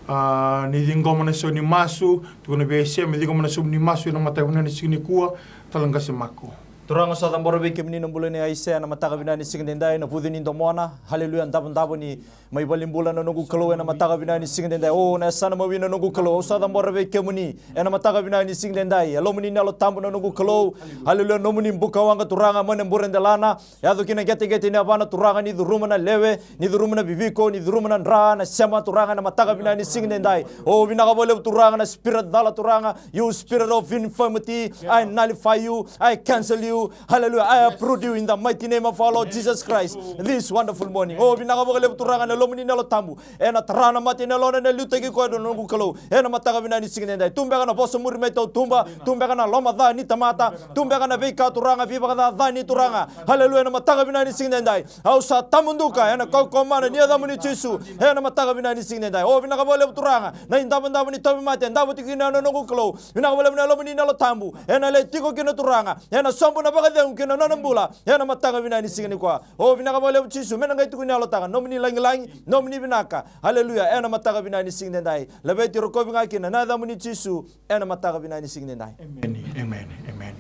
A, ni ciqoma na isau ni masu, tukuna vei Aisea me ciqoma na isau ni masu ena mataka vinaka ni siga nikua, tala qase Mako. Turaga, au sa cabora vei kemuni na bula nei Aisea ena mataka vinaka ni siga edaidai, na vuci ni domona, haleluya, davodavo ni mai valenibula na noqu Kalou ena mataka vinaka ni siga edaidai. O, na yasana mawi na noqu Kalou, au sa cabora vei kemuni ena mataka vinaka ni siga edaidai. Yalomuni na Yalo Tabu na noqu Kalou, haleluya, nomuni bukawaqa, Turaga, mai na bure delana, yaco ki na qeteqete ni yavana, Turaga, ni curuma na lewe, ni curuma na viviko, ni curuma na dra, na sema, Turaga, ena mataka vinaka ni siga edaidai. O, vinaka vakalevu, Turaga, na spirit cala, Turaga, you spirit of infirmity, I nullify you, I cancel you. Hallelujah. I uproot you in the mighty name of our Lord Jesus Christ. This wonderful morning. O, vinaka vakalevu, Turaga, na Yalomuni na Yalo Tabu. Ena tara na mate ena yalona, ena liutaki koya na noqu Kalou. Ena mataka vinaka ni siga edaidai. Tu beka na vosa muri mai tautuba. Tu beka na loma ca ni tamata. Tu beka na veika, Turaga, veivakacacani, Turaga. Hallelujah. Ena mataka vinaka ni siga edaidai. Au sa tamuduka ena kaukauwa mana ni yacamuni Jisu. Ena mataka vinaka ni siga edaidai. O, vinaka vakalevu, Turaga. Na idavodavo ni tauvimate, davo tiko kina na noqu Kalou. Vinaka vakalevu na Yalomuni na Yalo Tabu. Ena lai tiko kina, Turaga. Ena sobu na vakacegu kina nona bula ena mataka vinaka ni siga nikua. O vinaka vakalevu Jisu, me na qai tukuni yalotaka nomuni lagilagi, nomuni vinaka. Aleluya, ena mataka vinaka ni siga nidai. Laveti, rokovi ga kina na yacamuni Jisu, ena mataka vinaka ni siga nidai. Emeni, emeni, emeni.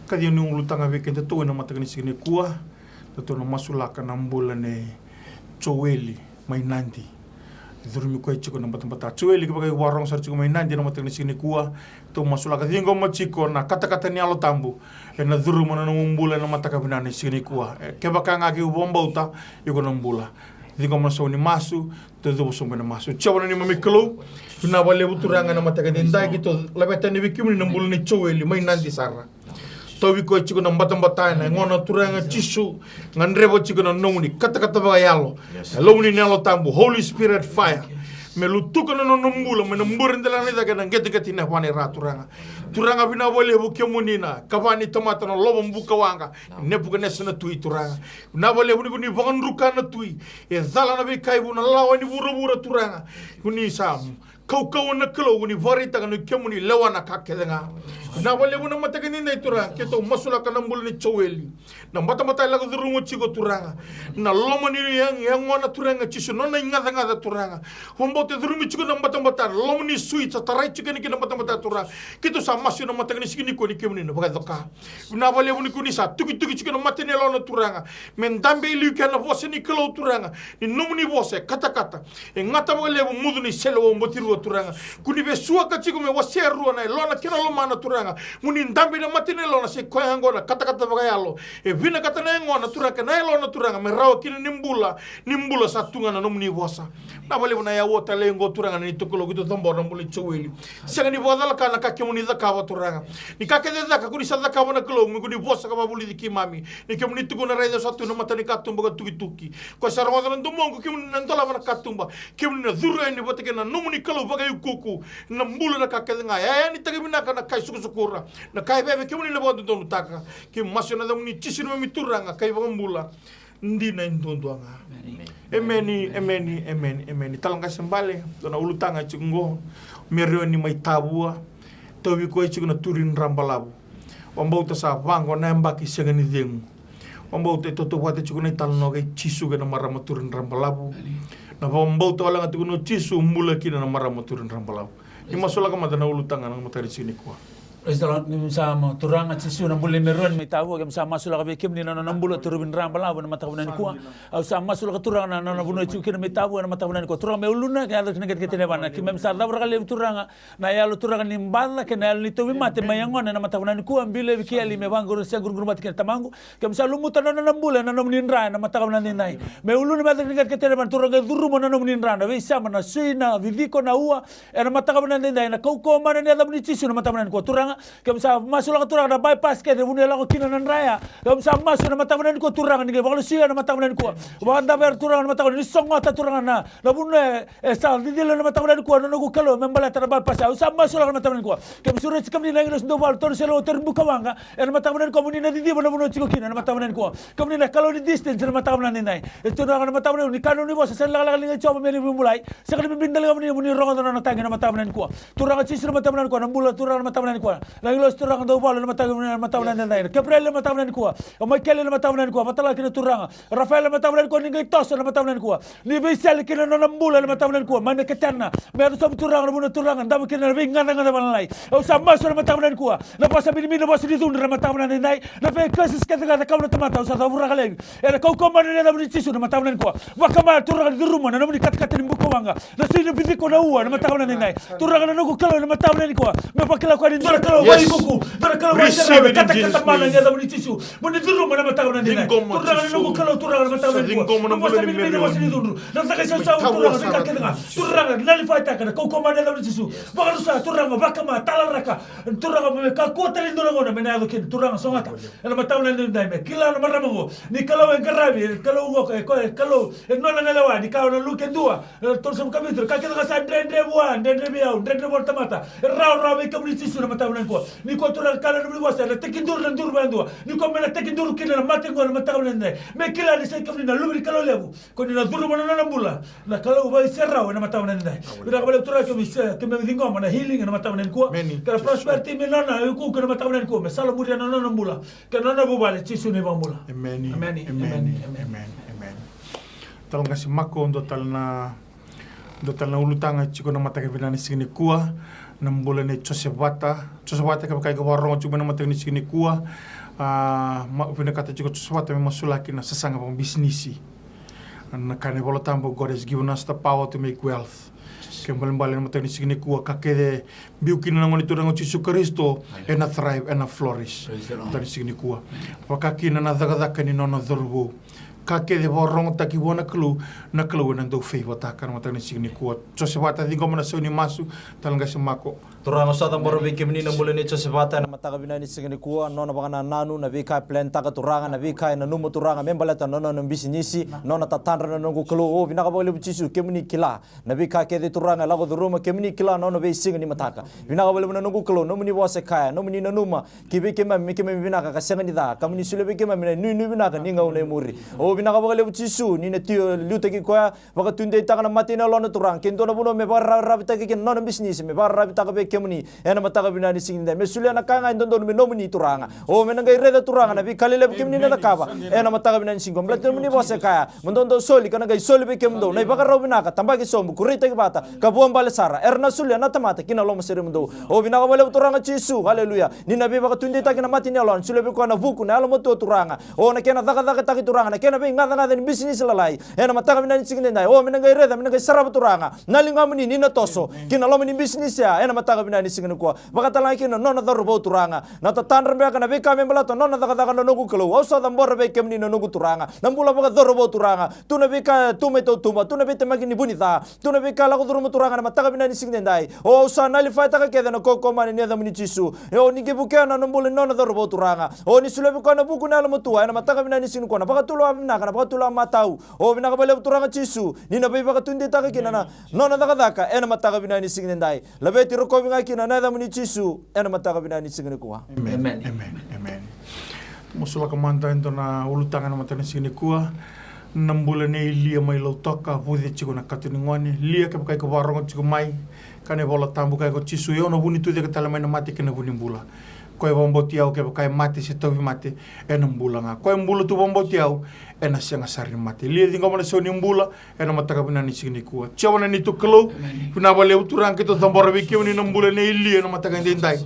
Kaci ni ulutaga vei kedatou ena mataka ni siga nikua. Datou na masulaka na bula nei Joeli mai Nadi. Curumi koya tiko na batabata. Joeli, kevaka o vakarogo sara tiko mai Nadi ena mataka ni siga nikua, tou masulaka, ciqoma tiko na katakata ni Yalo Tabu ena curuma na nomu bula ena mataka vinaka ni siga nikua. E, kevaka ga ke o vakabauta, iko na bula. Ciqoma na sau ni masu, tou cuva sobu ena masu. Jiova na neimami Kalou, vinaka vakalevu Turaga ena mataka nidai, keitou laveta yani vei kemuni na bula nei Joeli mai Nadi sara. Tauvi koya tiko na batabata ena yagona Turaga Jisu, gadreva tiko na nomuni katakata vakayalo. Yes. Na lomuni na Yalo Tabu, Holy Spirit fire. Me lutuka na nona bula mai na bure dela na cake, na qeteqete ni yavana i ra Turaga. Turaga, vinaka vakalevu kemuni na kava ni tamata, na lovo buka waqa, Nepukanesa na tui Turaga. Vinaka vakalevu ni koni vakadruka na tui, e cala na veika e vu, na lawa ni vuravura Turaga. Koni sa kaukauwa na Kalou, ni vakaraitaka ni kemuni lewa na ka kece ga. Vinaka vakalevu na mataka nidai Turaga, keitou masulaka na bula nei Joeli. Na batabata e lako curuma tiko Turaga. Na loma ni ya-, yagona Turaga Jisu, nona igacagaca Turaga. Vakabauta e curumi tiko na batabata, na loma ni sui sa tarai tiko yani kina na batabata Turaga. Keitou sa masu ena mataka ni siga nikua ni kemuni na vakacoka. Vinaka vakalevu ni koni sa tukituki tiko na mata ni yalona Turaga. Me dabe i liu kina na vosa ni Kalou Turaga. Ni nomuni vosa e katakata. E gata vakalevu, mucu ni sele vakabatirua Turaga. Koni vesuaka tiko me wasea rua na yalona kei na lomana Turaga. Moni dabe ina mata ni yalona, se koya ga oqo na katakata vakayalo. E vinakata na yagona Turaga kei na yalona Turaga me rawa kina ni bula, ni bula sa tu ga na nomuni vosa. Vinaka vakalevu na yaua talei oqo Turaga na neitou Kalou, keitou cabora na bula i Joeli. Sega ni vakacalaka na ka kemuni cakava Turaga. Ni ka kece e caka koni sa cakava na Kalou, me koni vosa ka vakavulici keimami. Ni kemuni tukuna, raica au sa tu ena mata ni katuba ka tukituki. Ko sa rogoca na domoqu, kemuni na dolava na katuba. Kemuni na curu yani vata kei na nomuni Kalou vakaiukuuku. Na bula na ka kece ga. E a yanitaki vinaka na ka e sukusukura. Na ka e veve kemuni na vakadodonutaka. Keimami masu ena yacamuni Jisu na neimami Turaga ka iVakabula. Dina e duadua ga. Emeni, emeni, emeni, emeni. Tala qase bale, dua na ulutaga e tiko oqo. Merioni mai Tavua. Tauvi koya e tiko na turi ni dra balavu. Vakabauta sa vaqo na yabaki sega ni cegu. Vakabauta e tautauvata tiko na italanoa kei Jisu kei na marama turi ni dra balavu. Na vakabauta wale ga tiko na Jisu bula kina na marama turi ni dra balavu. Ni masulaka mada na ulutaga na mataka ni siga nikua. Praise the Lord. Keimami sa ma-, Turaga Jisu na bula nei Merioni mai Tavua, keimami sa masulaka vei kemuni na nona bula turi ni dra balavu na mataka vinaka nikua. Au sa masulaka Turaga na nona vanua e tiko kina mai Tavua na mataka vinaka nikua. Turaga me uluna, ke yaco kina qeteqete ni yavana. Keimami sa cauraka laivi Turaga. Na yalo Turaga ni baca, kei na yalo ni tauvimate, mai yagona ena mataka vinaka nikua, biu laivi kei yali me vaquru se guruguru mate kina tamaqu. Keimami sa lumuta na nona bula ena nomuni dra ena mataka vinaka nidai. Me uluna me yaco kina qeteqete ni yavana Turaga e curuma na nomuni dra, na veisama, na sui, na viciko, na ua, ena mataka vinaka nidai, na kaukauwa mana ni yacamuni Jisu na mataka vinaka nikua Turaga. Keimami sa masulaka Turaga na bypass kece vuna e lako kina na dra ya. Keimami sa masu ena mataka vinaka nikua Turaga ni qai vakalesui ena mataka vinaka nikua. Vakadave era Turaga na mataka vinaka ni sogota Turaga na, na vuna e E sa cicila na mataka vinaka nikua na noqu Kalou me baleta na bypass. Au sa masulaka na mataka vinaka nikua. Keimami sureti kemuni na agilosi dau valu, tolu se lewe tolu bukawaqa. Ena mataka vinaka nikua moni na ciciva na vanua tiko kina na mataka vinaka nikua. Kemuni na Kalou ni distance na mataka vinaka nidai. E tu na mataka vinaka ni ka nomuni vosa sa lekaleka liga i Jiova me ni vibulai. Sega ni bibi ni daliga moni moni rogoca na nona tagi na mataka vinaka nikua. Turaga Jisu na mataka vinaka nikua, na bula Turaga na mataka vinaka nikua. Na agilosi Turaga dau valu na mataka vinaka nidai. Keprieli na mataka vinaka nikua. O Maikeli na mataka vinaka nikua. Vatala kina Turaga. Rafaela na mataka vinaka nikua ni qai toso na mataka vinaka nikua. Ni veisele kina na nona bula na mataka vinaka nikua. Mai na ketena. Me yaco sobu Turaga na vuna Turaga. Davo kina na veigacagaca valalai. Au sa masu na mataka vinaka nikua. Na vosa minimini, na vosa ni cudru na mataka vinaka nidai. Na veikasi kece ga cakava na tamata. Au sa cauraka laivi. Ena kaukauwa mana ni yacamuni Jisu na mataka vinaka nikua. Vakama Turaga ni curuma na nomuni katakata ni bukawaqa. Na sui na viciko na ua na mataka vinaka nidai. Turaga na noqu Kalou na mataka vinaka nikua. Me vakila koya ni dua na Kalou vakaikuku. Dua na Kalou vakasarava. Katakata mana ni yacamuni Jisu. Mo ni curuma na mataka vinaka nidai. Turaga na noqu Kalou, Turaga na mataka vinaka nikua. Na vosa minimini, na vosa ni cudru. Na caka isausau Turaga, veika kece ga. Turaga, nalifaitaka na kaukauwa mana ni yacamuni Jisu. Vakarusa Turaga, vakama, talaraka. Turaga me kakua tale dua na gauna me na yaco kina. Turaga sogota. Ena mataka vinaka nidai me kila na marama oqo. Ni Kalou e qaravi, e Kalou oqo, e koya, e Kalou, e nona na lewa, ni ka na luke dua. E, tolusagavulu ka vitu, ka kece ga sa dredre vua, dredre vei au, dredre vua na tamata. E rawarawa vei kemuni Jisu na mataka vinaka. Nikua, nikua Turaga, kaya na nomuni vosa, na tekiduru na duru vakadua. Nikua me na tekiduru kina na mate qo ena mataka vinaka nikua. Me kila ni sa i kemuni na Luve ni Kalou levu. Ko ni na curuma na nona bula. Na Kalou vaiserau ena mataka vinaka nikua. Vinaka vakalevu Turaga, keimami se, keimami ciqoma na healing ena mataka vinaka nikua. Amen. Kei na prosperity me nona, e ukuuku ena mataka vinaka nikua. Me sala muria na nona bula. Kei na nona vuvale, Jisu na iVakabula. Amen. Amen. Amen. Amen. Amen. Amen. Amen. Talo qase Mako, dua tale na Dua tale na ulutaga tiko na mataka vinaka ni siga nikua, na bula nei Josevata. Josevata, kevaka iko vakarorogo tiko mai na mataka ni siga nikua, a, ma, vinakata tiko Josevata me masulaki na sasaga vakabisinisi. Na kaya na iVola Tabu, God has given us the power to make wealth. Kena ibalebale na mataka ni siga nikua, ka kece biu kina na Gone Turaga o Jisu Karisito, ena thrive, ena flourish. Praise the Lord. Mataka ni siga nikua. Vaka kina na cakacaka ni nona cauravou. Ka kece vakarogotaki vua na Kalou, na Kalou ena dau favour-taka na mataka ni siga nikua. Josevata, ciqoma na sau ni masu, talo qase Mako. Turaga, au sa cabora vei kemuni na bula nei Josevata ena mataka vinaka ni siga nikua, nona vakanananu, na veika e plan-taka Turaga, na veika e nanuma Turaga, me baleta na nona bisinisi, nona tatadra na noqu Kalou. O, vinaka vakalevu Jisu, kemuni kila. Na veika kece Turaga e lako curuma, kemuni kila na nona veisiga ni mataka. Vinaka vakalevu na noqu Kalou, nomuni vosa e kaya, nomuni nanuma, ki vei keimami, me keimami vinaka ka sega ni ca, ka moni solia vei keimami na inuinui vinaka ni gauna e muri. O, vinaka vakalevu Jisu, ni na tio liutaki koya, vakatudeitaka na mata ni yalona Turaga, ke dua na vanua me vakararavitaki kina na nona bisinisi, me vakararavitaka vei kemuni, ena mataka vinaka ni siga nikua. Me solia na ka ga e dodonu me nomuni Turaga. O, me na qai raica Turaga na veika lelevu kemuni na cakava, ena mataka vinaka ni siga nikua. Baleta nomuni vosa e kaya, mo dou dau soli, ka na qai soli vei kemudou na ivakarau vinaka, tabaki sobu, kureitaki vata, ka vuabale sara. Era na solia na tamata ki na lomaseremudou. O, vinaka vakalevu Turaga Jisu, aleluya. Ni na veivakatudeitaki na mata ni yalona, solia vei koya na vuku, na yalomatua Turaga. O, na kena cakacakataki Turaga, na kena veigacagaca ni bisinisi lalai. Ena mataka vinaka ni siga nikua. O, me na qai raica, me na qai sarava Turaga na ligamuni ni na toso ki na loma ni bisinisi ya, ena mataka vinaka ni siga nikua. Vakatalega kina na nona cauravou Turaga. Na tatadra beka na veika me baleta na nona cakacaka na noqu Kalou. Au sa cabora vei kemuni na noqu Turaga. Na bula vakacauravou Turaga. Tu na veika tu mai tautuba. Tu na veitemaki ni vu ni ca. Tu na veika lako curuma Turaga ena mataka vinaka ni siga nikua. O, au sa nalifaitaka kece na kaukaua mana ni yacamuni Jisu. O, ni qai vukea na bula ni nona cauravou Turaga. O, ni solia vei koya na vuku, na yalomatua. Ena mataka vinaka ni siga nikua. Na vakatulewa vinaka, na vakatulewa matau. O, vinaka vakalevu Turaga Jisu. Ni na veivakatudeitaka kina na nona cakacaka. Ena mataka vinaka ni siga nikua. Laveti, rokovi ga kina na yacamuni Jisu, ena mataka vinaka ni siga nikua. Amen. Amen. Amen. Amen. Masulaka mada e dua na ulutaga ena mataka ni siga nikua. Na bula nei Lia mai Lautoka, vuce tiko na kato ni gone. Lia, kevaka iko vakarorogo tiko mai, kaya na iVola Tabu, kaya ko Jisu, o au na vu ni tucake tale mai na mate kei na vu ni bula. Koya e vakabauti au, kevaka e mate se tauvimate, ena bula ga. Koya e bula tu vakabauti au, ena sega sara ni mate. Lia, ciqoma na sau ni bula, ena mataka vinaka ni siga nikua. Jiova na neitou Kalou, vinaka vakalevu Turaga, keitou cabora vei kemuni na bula nei Lia ena mataka edaidai.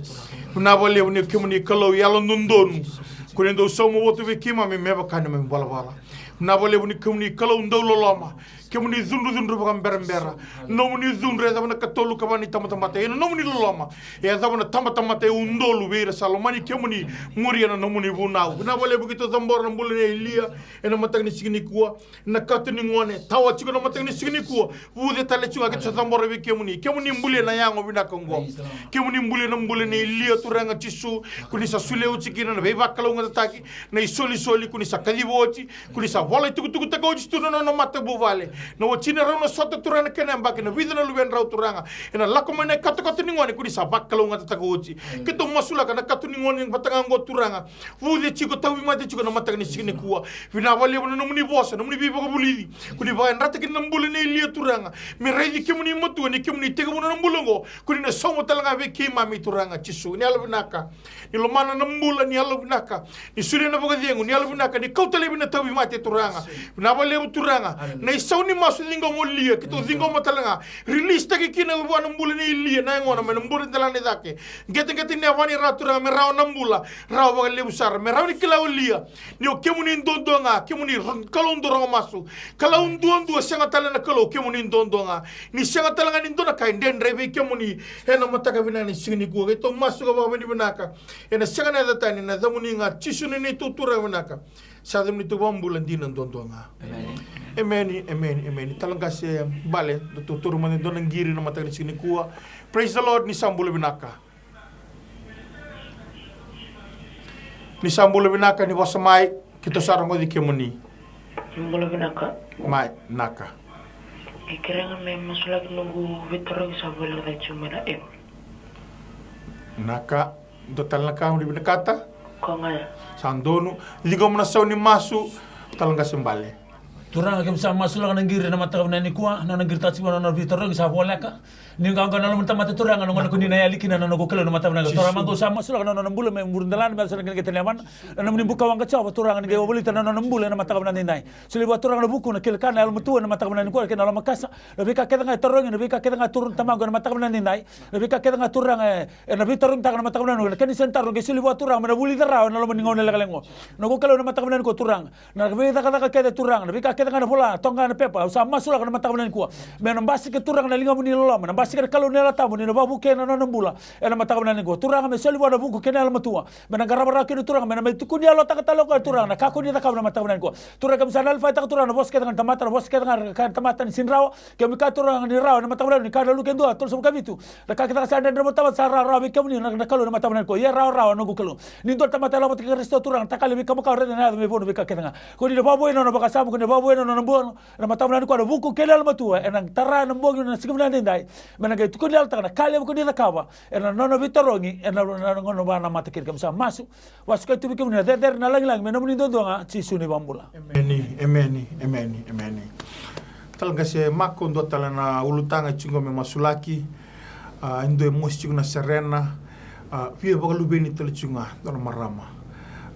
Vinaka vakalevu ni kemuni Kalou yalododonu. Ko ni dau sauma vata vei keimami me vaka na neimami valavala. Vinaka vakalevu ni kemuni Kalou dau loloma. Kemuni cudrucudru vakaberabera. Nomuni cudru e yacova na katolu ka va ni tabatamata. Ia na nomuni loloma e yacova na tabatamata e udolu vei ira sa lomani kemuni, muria na nomuni vunau. Vinaka vakalevu keitou cabora na bula nei Lia ena mataka ni siga nikua. Na kato ni gone, tawa tiko na mataka ni siga nikua. Vuce tale tiko ga, keitou sa cabora vei kemuni. Kemuni bulia na yago vinaka oqo. Kemuni bulia na bula nei Lia, Turaga Jisu. Ko ni sa solia oti kina na veivakalougatataki, na isolisoli, ko ni sa kaciva oti. Ko ni sa vola itukutukutaka oti tu na nona matavuvale. Na watina rau na sota, Turaga, na kena yabaki, na vica na luvedrau, Turaga. Ena lako mai na ikatokato ni gone, ko ni sa vakalougatataka oti. Keitou masulaka na kato ni gone vata ga oqo, Turaga. Vuce tiko, tauvimate tiko na mataka ni siga nikua. Vinaka vakalevu na nomuni vosa, nomuni veivakavulici. Ko ni vakayadrata kina na bula nei Lia, Turaga. Me raici kemuni matua ni kemuni tekivuna na bula oqo. Ko ni na sauma tale ga vei keimami, Turaga Jisu. Ni yalovinaka. Ni lomana na bula, ni yalovinaka. Ni solia na vakacegu, ni yalovinaka. Ni kauta laivi na tauvimate, Turaga. Vinaka vakalevu, Turaga. Na isau ni masu ciqoma o Lia, keitou ciqoma tale ga. Release taki kina vua na bula nei Lia, na yagona, mai na bula delana i cake. Qeteqete ni yavana i ra, Turaga, me rawa na bula, rawa vakalevu sara, me rawa ni kila o Lia ni o kemuni duadua ga, kemuni ro-, Kalou dau rogo masu, Kalou duadua, sega tale na Kalou, kemuni duadua ga. Ni sega tale ga ni dua na ka e dredre vei kemuni ena mataka vinaka ni siga nikua. Keitou masu ka vakavinavinaka ena sega na yaca tani, na yacamuni ga Jisu na neitou Turaga vinaka. Sa yacamuni tou vakabula dina duadua ga. Emeni, emeni, emeni. Talo qase Bale, da tou taura mada e dua na qiri na mataka ni siga nikua. Praise the Lord, ni sa bula vinaka. Ni sa bula vinaka, ni vosa mai, keitou sa rogoci kemuni. Ni bula vinaka. Mai, naka. E kerea ga me masulaki noqu veitarogi sa voleka tiko mai na emu. Naka. Dua tale na ka mo ni vinakata? Ko ga ya. Sa donu. Ciqoma na sau ni masu, tala qase bale. Turaga, keimami sa masulaka na qiri ena mataka vinaka nikua, na nona qiritaka tiko na nona veitarogi sa voleka. Ni qaqaco na loma ni tamata, Turaga, na gauna ko ni na yali kina, na noqu Kalou, ena mataka vinaka. Turaga, keimami sa masulaka na nona bula me muri delana, me yaco na kena qai tani yavana. Na nomuni bukawaqa, Jiova, Turaga, ni qai wavolita na nona bula ena mataka vinaka nidai. Solia vua, Turaga, na vuku, na kila ka, na yalomatua ena mataka vinaka nikua, kei na lomakasa. Na veika kece ga e tarogi, na veika kece ga e tarogi tamaqu ena mataka vinaka nidai. Na veika kece ga, Turaga, e, ena veitarogitaka ena mataka vinaka nikua, na kena sega ni taro, qai solia vua, Turaga, me na vulica rawa ena loma ni gauna lekaleka qo. Noqu Kalou, ena mataka vinaka nikua, Turaga, na veicakacaka kece, Turaga, na veika kece ga na vola, toqa na pepa, au sa masulaka ena mataka vinaka nikua me na basika, Turaga, na ligamuni loloma, na basika na Kalou ni Yalo Tabu, ni na vakavuke na nona bula ena mataka vinaka nikua, Turaga, me solia vua na vuku kei na yalomatua me na qarava rawa kina, Turaga, me na mai tukuni yalotaka tale o koya, Turaga, na ka ko ni cakava ena mataka vinaka nikua. Turaga, keimami sa nalifaitaka, Turaga, na vosa kece ga ni tamata, na vosa kece ga ni tamata ni sega ni rawa. Keimami kaya, Turaga, ni rawa ena mataka vinaka nikua, ni kaya na Luke e dua tolusagavulu ka vitu. Na ka kece ga sa dredre mo tamata sa rawarawa vei kemuni, na, na Kalou, ena mataka vinaka nikua. Ia rawarawa, noqu Kalou. Ni dua na tamata e lako vata kei Karisito, Turaga, na takali na veika makawa, raica na yaco me vanua veika kece ga. Ko ni na vakavoui na nona vakasama, ko ni na vakavoui na nona bula. Ena mataka vinaka nikua, na vuku kei na yalomatua ena tara ena bogi, na siga vinaka nidai, me na qai tukuni yalotaka na ka levu ko ni cakava ena nona veitarogi ena, na, na gauna vakanamata kina. Keimami sa masu, vakasukai tu vei kemuni na cecere, na lagilagi, me nomuni duadua ga, Jisu na iVakabula. Emeni, emeni, emeni, emeni. Tala qase Mako, dua tale na ulutaga e tiko me masulaki. A, e dua e mosi tiko na serena. A, via vakaluveni tale tiko ga dua na marama,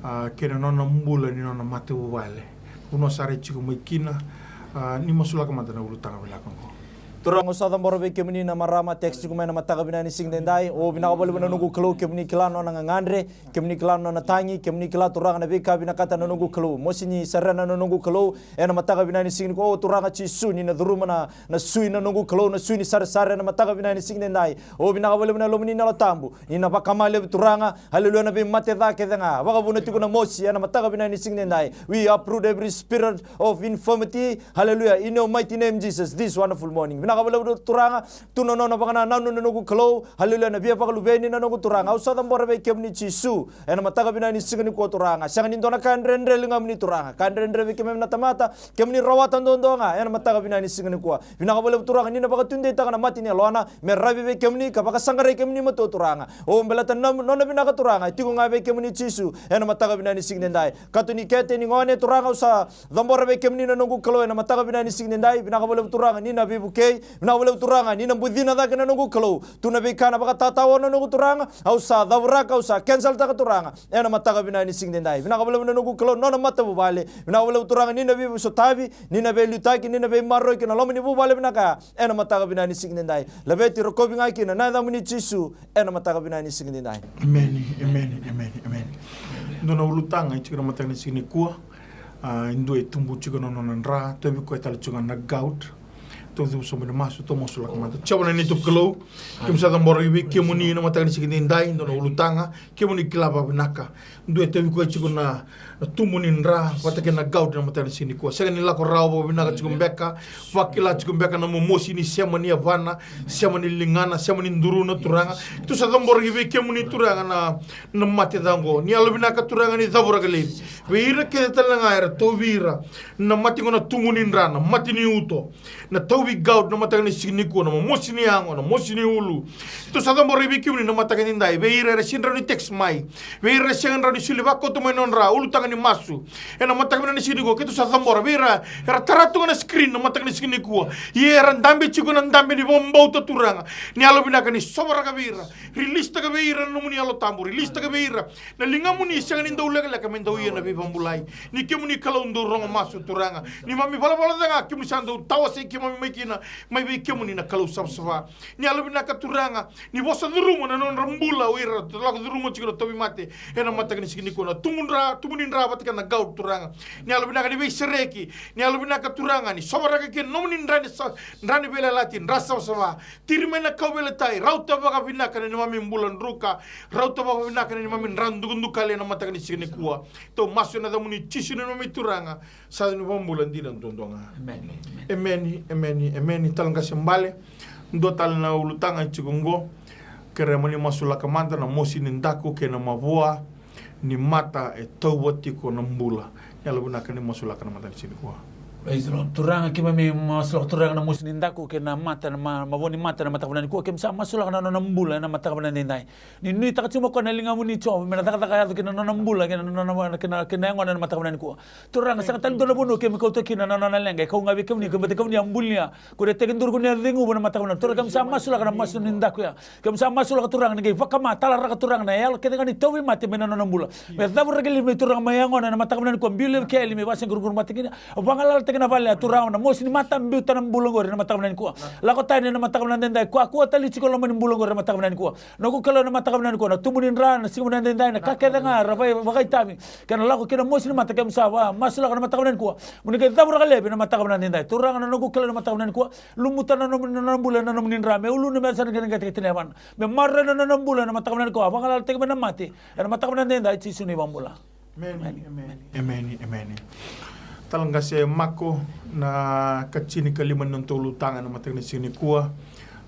a, kei na nona bula ni nona matavuvale. Vanua sara e tiko mai kina. A, ni masulaka mada na ulutaga vinaka oqo. Turaga, au sa cabora vei kemuni na marama text tiko mai ena mataka vinaka ni siga nidai. O, vinaka vakalevu na noqu Kalou, kemuni kila na nona gagadre, kemuni kila na nona tagi, kemuni kila, Turaga, na veika vinakata, na noqu Kalou. Mosi ni serena, na noqu Kalou, ena mataka vinaka ni siga nikua. O, Turaga Jisu, ni na curuma na, na sui, na noqu Kalou, na sui ni saresare ena mataka vinaka ni siga nidai. O, vinaka vakalevu na Yalomuni na Yalo Tabu, ni na vakama laivi, Turaga. Haleluya, na veimate ca kece ga. Vakavuna tiko na mosi ena mataka vinaka ni siga nidai. We uproot every spirit of infirmity. Haleluya. In your mighty name, Jesus, this wonderful morning. Vinaka vakalevu, Turaga. Tu na nona vakanananu, na noqu Kalou. Haleluya, na via vakaluveni, na noqu Turaga. Au sa cabora vei kemuni, Jisu, ena mataka vinaka ni siga nikua, Turaga. Sega ni dua na ka e dredre e ligamuni, Turaga. Ka e dredre vei keimami na tamata, kemuni rawata duadua ga ena mataka vinaka ni siga nikua. Vinaka vakalevu, Turaga, ni na vakatudeitaka na mata ni yalona me ravi vei kemuni ka vakasaqarai kemuni matua, Turaga. O, baleta na nona vinaka, Turaga, e tiko ga vei kemuni, Jisu, ena mataka vinaka ni siga nidai. Katuni kete ni gone, Turaga, au sa cabora vei kemuni, na noqu Kalou, ena mataka vinaka ni siga nidai. Vinaka vakalevu, Turaga, ni na veivukei. Vinaka vakalevu, Turaga, ni na bucina cake, na noqu Kalou. Tu na veika na vakatatao, na noqu Turaga, au sa cavuraka, au sa canceltaka, Turaga, ena mataka vinaka ni siga nidai. Vinaka vakalevu, na noqu Kalou, nona matavuvale. Vinaka vakalevu, Turaga, ni na veisotavi, ni na veiliutaki, ni na veimaroroi ki na loma ni vuvale vinaka ena mataka vinaka ni siga nidai. Laveti, rokovi ga kina na yacamuni, Jisu, ena mataka vinaka ni siga nidai. Emeni, emeni, emeni, emeni. Dua na ulutaga e tiko ena mataka ni siga nikua. A, e dua e tubu tiko na nona dra, tauvi koya tale tiko ga na gout. Tou cuva sobu ni masu, tou masulaka mada. Jiova na neitou Kalou, keimami sa cabora vei kemuni ena mataka ni siga nidai, dua na ulutaga, kemuni kila vakavinaka. Dua e tauvi koya tiko na, na tubu ni dra vata kei na gout ena mataka ni siga nikua. Sega ni lako rawa vakavinaka tiko beka, vakila tiko beka na momosi ni sema ni yavana, sema ni ligana, sema ni duruna, Turaga. Tou sa cabora vei kemuni, Turaga, na, na mate ca oqo. Ni yalovinaka, Turaga, ni cavuraka laivi vei ira kece tale ga era tauvi ira na mate qo, na tubu ni dra, na mate ni uto, na tauvi gout ena mataka ni siga nikua, na momosi ni yago, na mosi ni ulu. Tou sa cabora vei kemuni ena mataka nidai, vei ira era sega ni rawa ni text mai, vei ira era sega ni rawa ni soli vakauta mai na nodra ulutaga ni masu ena mataka vinaka ni siga nikua. Keitou sa cabora vei ira era tara tu ga na screen ena mataka ni siga nikua, ia era dabe tiko ena dabe ni vakabauta, Turaga. Ni yalovinaka ni sovaraka vei ira, releasetaka vei ira na nomuni Yalo Tabu, releasetaka vei ira na ligamuni sega ni dau lekaleka me dau ia na veivakabulai. Ni kemuni Kalou dau rogo masu, Turaga. Neimami valavala ca ga kemuni sa dau tawasei keimami mai kina, mai vei kemuni na Kalou savasava. Ni yalovinaka, Turaga, ni vosa curuma na nodra bula o ira era lako curuma tiko na tauvimate ena mataka ni siga nikua, na tubu dra, tubu ni dra vata kei na gout, Turaga. Ni yalovinaka ni veisereki, ni yalovinaka, Turaga, ni sovaraka kina na nomuni dra ni sa, dra ni veiyalayalati, dra savasava. Tiri mai na kauveilatai, rauta vakavinaka na neimami bula druka, rauta vakavinaka na neimami dra dukadukali ena mataka ni siga nikua. Tou masu ena yacamuni Jisu na neimami Turaga, sa ni vakabula dina duadua ga. Emeni. Emeni, emeni, emeni. Tala qase bale, dua tale na ulutaga e tiko oqo. Kerea mo ni masulaka mada na mosi ni daku kei na mavoa ni mata e tauva tiko na bula. Ni yalovinaka ni masulaka ena mataka ni siga nikua. Praise the Lord. Turaga, keimami masulaka, Turaga, na mosi ni daku kei na mata, na ma-, mavoa ni mata ena mataka vinaka nikua. Keimami sa masulaka na nona bula ena mataka vinaka edaidai. Ni nuitaka tiko mai o koya na ligamuni, Jiova, me na cakacaka yaco kina na nona bula kei na nona, kei na, kei na yagona ena mataka vinaka nikua. Turaga, sega tale ni dua na vanua keimami kauta kina na nona leqa. E kau ga vei kemuni, kei vata kei kemuni a bulia. Ko ira e tekiduru, ko ni a ceguva ena mataka vinaka. Turaga, keimami sa masulaka na masu ni daku ya. Keimami sa masulaka, Turaga, ni qai vakama, talaraka, Turaga, na yalo kece ga ni tauvimate mai na nona bula. Me cavuraki laivi mai, Turaga, mai yagona ena mataka vinaka nikua, biu laivi ki eli me vakasaquraqura mata kina. Vagalalataki na vale ya, Turaga, na mosi ni mata biuta na bula qori ena mataka vinaka nikua. Lako tani ena mataka vinaka edaidai, kakua tale tiko e loma ni bula qori ena mataka vinaka nikua. Noqu Kalou, ena mataka vinaka nikua, na tubu ni dra, na siga vinaka edaidai, na ka kece ga era vakaitavi, kei na lako kei na mosi ni mata, keimami sa masulaka ena mataka vinaka nikua. Mo ni qai cavuraka laivi ena mataka vinaka edaidai. Turaga, na noqu Kalou, ena mataka vinaka nikua, lumuta na nomu, na nomu bula ena nomuni dra, me uluna me yacana kei na qeteqete ni yavana. Me maroroi na nona bula ena mataka vinaka nikua, a vagalalataki mai na mate. Ena mataka vinaka edaidai, Jisu na iVakabula. Emeni, emeni, emeni, emeni. Tala qase Mako, na katini ka lima ni nodatou ulutaga ena mataka ni siga nikua.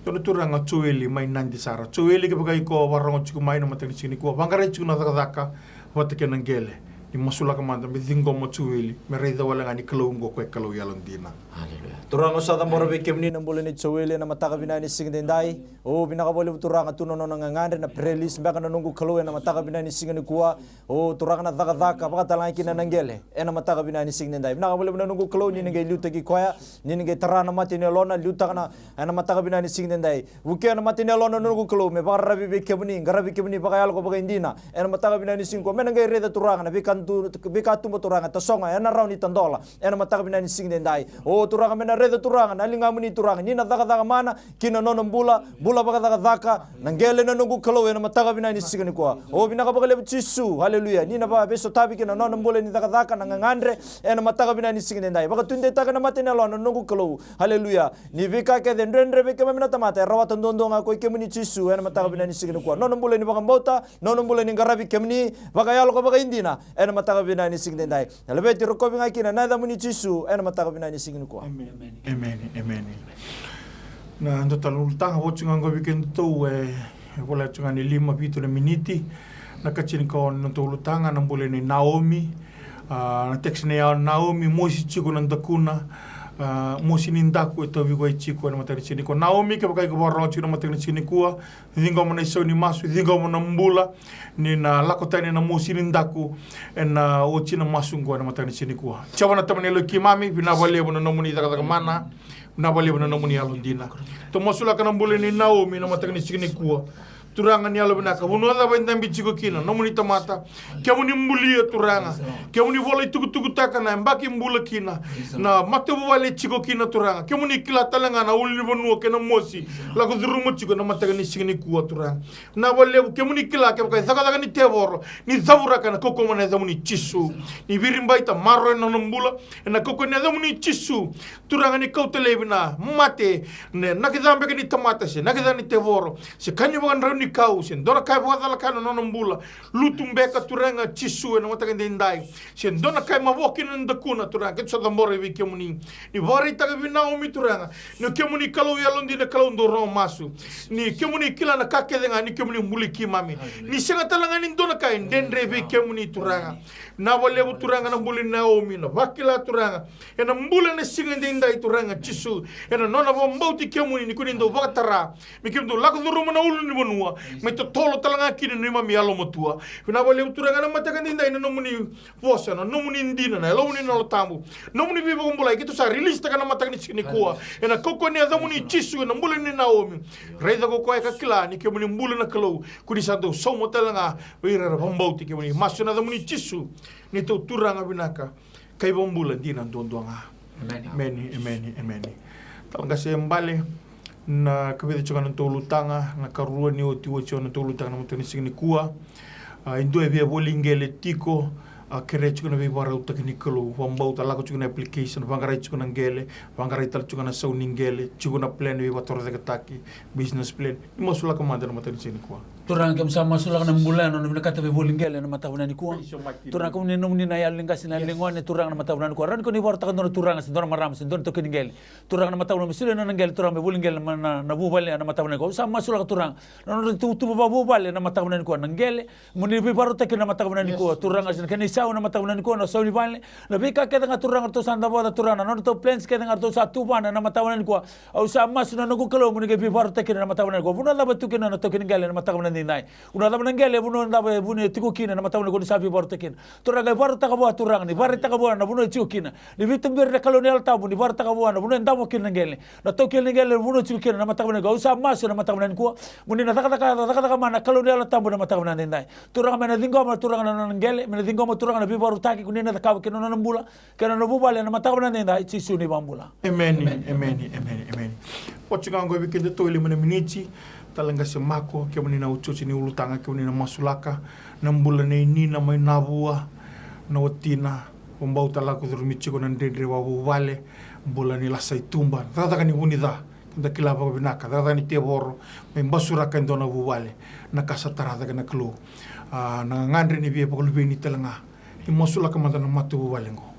Dua na turaga o Joeli mai Nadi sara. Joeli, kevaka iko vakarorogo tiko mai ena mataka ni siga nikua, vaqarai tiko na cakacaka vata kei na qele. Ni masulaka mada me ciqoma o Joeli, me raica wale ga ni Kalou oqo ko e Kalou yalodina. Aleluya. Turaga, au sa cabora vei kemuni na bula nei Joeli ena mataka vinaka ni siga edaidai. O, vinaka vakalevu, Turaga, tu na nona gagadre, na prayer list beka, na noqu Kalou, ena mataka vinaka ni siga nikua. O, Turaga, na cakacaka, vaka tale ga kina na qele ena mataka vinaka ni siga edaidai. Vinaka vakalevu, na noqu Kalou, ni na qai liutaki koya, ni na qai tara na mata ni yalona, liutaka na, ena mataka vinaka ni siga edaidai. Vukea na mata ni yalona, na noqu Kalou, me vakararavi vei kemuni, qaravi kemuni vakayalo ka vakaidina ena mataka vinaka ni siga nikua. Me na qai raica, Turaga, na veika tu-, veikatuba, Turaga, tasogo ena rawa ni tadola ena mataka vinaka ni siga edaidai. O, Turaga, me na raica, Turaga, na ligamuni, Turaga, ni na cakacaka mana ki na nona bula, bula vakacakacaka na qele, na noqu Kalou, ena mataka vinaka ni siga nikua. O, vinaka vakalevu, Jisu, aleluya, ni na vaveisotavi ki na nona bula ni cakacaka na gagadre ena mataka vinaka ni siga edaidai. Vakatudeitaka na mata ni yalona, na noqu Kalou, aleluya, ni veika kece e dredre vei keimami na tamata e rawata duadua ga ko i kemuni, Jisu, ena mataka vinaka ni siga nikua. Nona bula ni vakabauta, nona bula ni qaravi kemuni vakayalo ka vakaidina ena mataka vinaka ni siga edaidai. Na laveti, rokovi ga kina na yacamuni, Jisu, ena mataka vinaka ni siga nikua. Emeni, emeni, emeni. Na dua tale na ulutaga, vo tiko ga qo vei kedatou, e, e voleka tiko ga ni lima, vitu na miniti. Na katini ka ono ni nodatou ulutaga, na bula nei Naomi. A, na text nei Naomi, mosi tiko na dakuna. A, mosi ni daku e tauvi koya tiko ena mataka ni siga nikua. Naomi, kevaka iko vakarorogo tiko ena mataka ni siga nikua, ciqoma na isau ni masu, ciqoma na bula, ni na lako tani ena mosi ni daku ena oti na masu oqo ena mataka ni siga nikua. Jiova na Tama ni yaloi keimami, vinaka vakalevu na nomuni cakacaka mana, vinaka vakalevu na nomuni yalodina. Tou masulaka na bula nei Naomi ena mataka ni siga nikua. Turaga ni yalovinaka, vanua cava e dabe tiko kina nomuni tamata, kemuni bulia, Turaga. Kemuni vola itukutukutaka na yabaki bula kina na matavuvale e tiko kina, Turaga. Kemuni kila tale ga na ulunivanua kei na mosi lako curuma tiko ena mataka ni siga nikua, Turaga. Vinaka vakalevu, kemuni kila kevaka e cakacaka ni tevoro ni cavuraka ena kaukauwa ni yacamuni, Jisu. Ni viribaita, maroroi na nona bula ena kaukauwa ni yacamuni, Jisu. Turaga, ni kauta laivi na mate, na, na kica beka ni tamata se na kica ni tevoro, se ka ni vakadraunikau, se dua na ka e vakacalaka na nona bula, lutu beka, Turaga Jisu, ena mataka edaidai. Se dua na ka e mavoa kina na dakuna, Turaga, keitou sa cabora vei kemuni. Ni vakaraitaka vei Naomi, Turaga, ni o kemuni Kalou yalodina, Kalou dau rogo masu. Ni kemuni kila na ka kece ga, ni kemuni buli keimami. Ni sega tale ga ni dua na ka e dredre vei kemuni, Turaga. Vinaka vakalevu, Turaga, na bula nei Naomi, na vakila, Turaga, ena bula ena siga edaidai, Turaga Jisu, ena nona vakabauti kemuni, ni koni dau vakatara me keimami dau lako curuma na ulunivanua, me totolo tale ga kina na neimami yalomatua. Vinaka vakalevu, Turaga, ena mataka edaidai, na nomuni vosa, na nomuni dina, na Yalomuni na Yalo Tabu, nomuni veivakabulai keitou sa release-taka ena mataka ni siga nikua. Ena kaukauwa ni yacamuni, Jisu, ena bula nei Naomi. Raica ko koya ka kila ni kemuni bula, na Kalou, koni sa dau sauma tale ga vei ira era vakabauti kemuni. Masu ena yacamuni, Jisu, neitou Turaga vinaka ka iVakabula dina duadua ga. Emeni. Emeni, emeni, emeni. Tala qase Bale, na kavica tiko ga na nodatou ulutaga, na karua ni otioti tiko ga na nodatou ulutaga ena mataka ni siga nikua. A, e dua e via voli qele tiko, a, kerea tiko na veivakarautaki ni Kalou, vakabauta, lako tiko na application, vaqarai tiko na qele, vaqarai tale tiko na sau ni qele, tiko na plan veivakatorocaketaki, business plan. Ni masulaka mada ena mataka ni siga nikua. Turaga, keimami sa masulaka na bula ya, na nona vinakata me voli qele ena mataka vinaka nikua. Turaga, kemuni nomuni na yalo ni qase, na yalo ni gone, Turaga, na mataka vinaka nikua. Rawa ni ko ni vakarautaka dua na turaga se dua na marama se dua na taukei ni qele, Turaga, na mataka vinaka, me solia na nona qele, Turaga, me voli qele na, na, na vuvale ena mataka vinaka nikua. Au sa masulaka, Turaga, na nodra ituvatuva vakavuvale ena mataka vinaka nikua, na qele, mo ni veivakarautaki kina na mataka vinaka nikua, Turaga, se na kena isau ena mataka vinaka nikua, na sau ni vale, na veika kece ga, Turaga, ratou sa davoca, Turaga, na nodratou plans kece ga ratou sa tuvana ena mataka vinaka nikua. Au sa masu, na noqu Kalou, mo ni qai veivakarautaki kina na mataka vinaka nikua. Vanua cava e tu kina na taukei ni qele ena mataka vinaka edaidai? Vanua cava na qele, vanua cava e vuni e tiko kina ena mataka vinaka nikua, ni sa veivakarautaki kina, Turaga, qai vakarautaka vua, Turaga, ni vakaraitaka vua na vanua e tiko kina. Ni veituberi, na Kalou ni Yalo Tabu, ni vakaraitaka vua na vanua e davo kina na qele, na taukei ni qele, na vanua e tiko kina ena mataka vinaka nikua. Au sa masu ena mataka vinaka nikua, mo ni na cakacaka, cakacaka mana, na Kalou ni Yalo Tabu, ena mataka vinaka edaidai. Turaga, me na ciqoma, Turaga, na nona qele, me na ciqoma, Turaga, na veivakarautaki ko ni na cakava kei na nona bula kei na nona vuvale ena mataka vinaka edaidai, Jisu na iVakabula. Emeni, emeni, emeni, emeni. Oti ga oqo vei kedatou e lima na miniti, Tale Qase Mako, kemuni na iotioti ni ulutaga, kemuni na masulaka, na bula nei Nina mai Navua, na watina, vakabauta lako curumi tiko na dredre vakavuvale, bula ni lasa i tuba, cakacaka ni vunica, keda kila vakavinaka, cakacaka ni tevoro, me basuraka e dua na vuvale, na ka sa tara cake na Kalou. A, na gagadre ni via vakaluveni tale ga, ni masulaka mada na matavuvale oqo.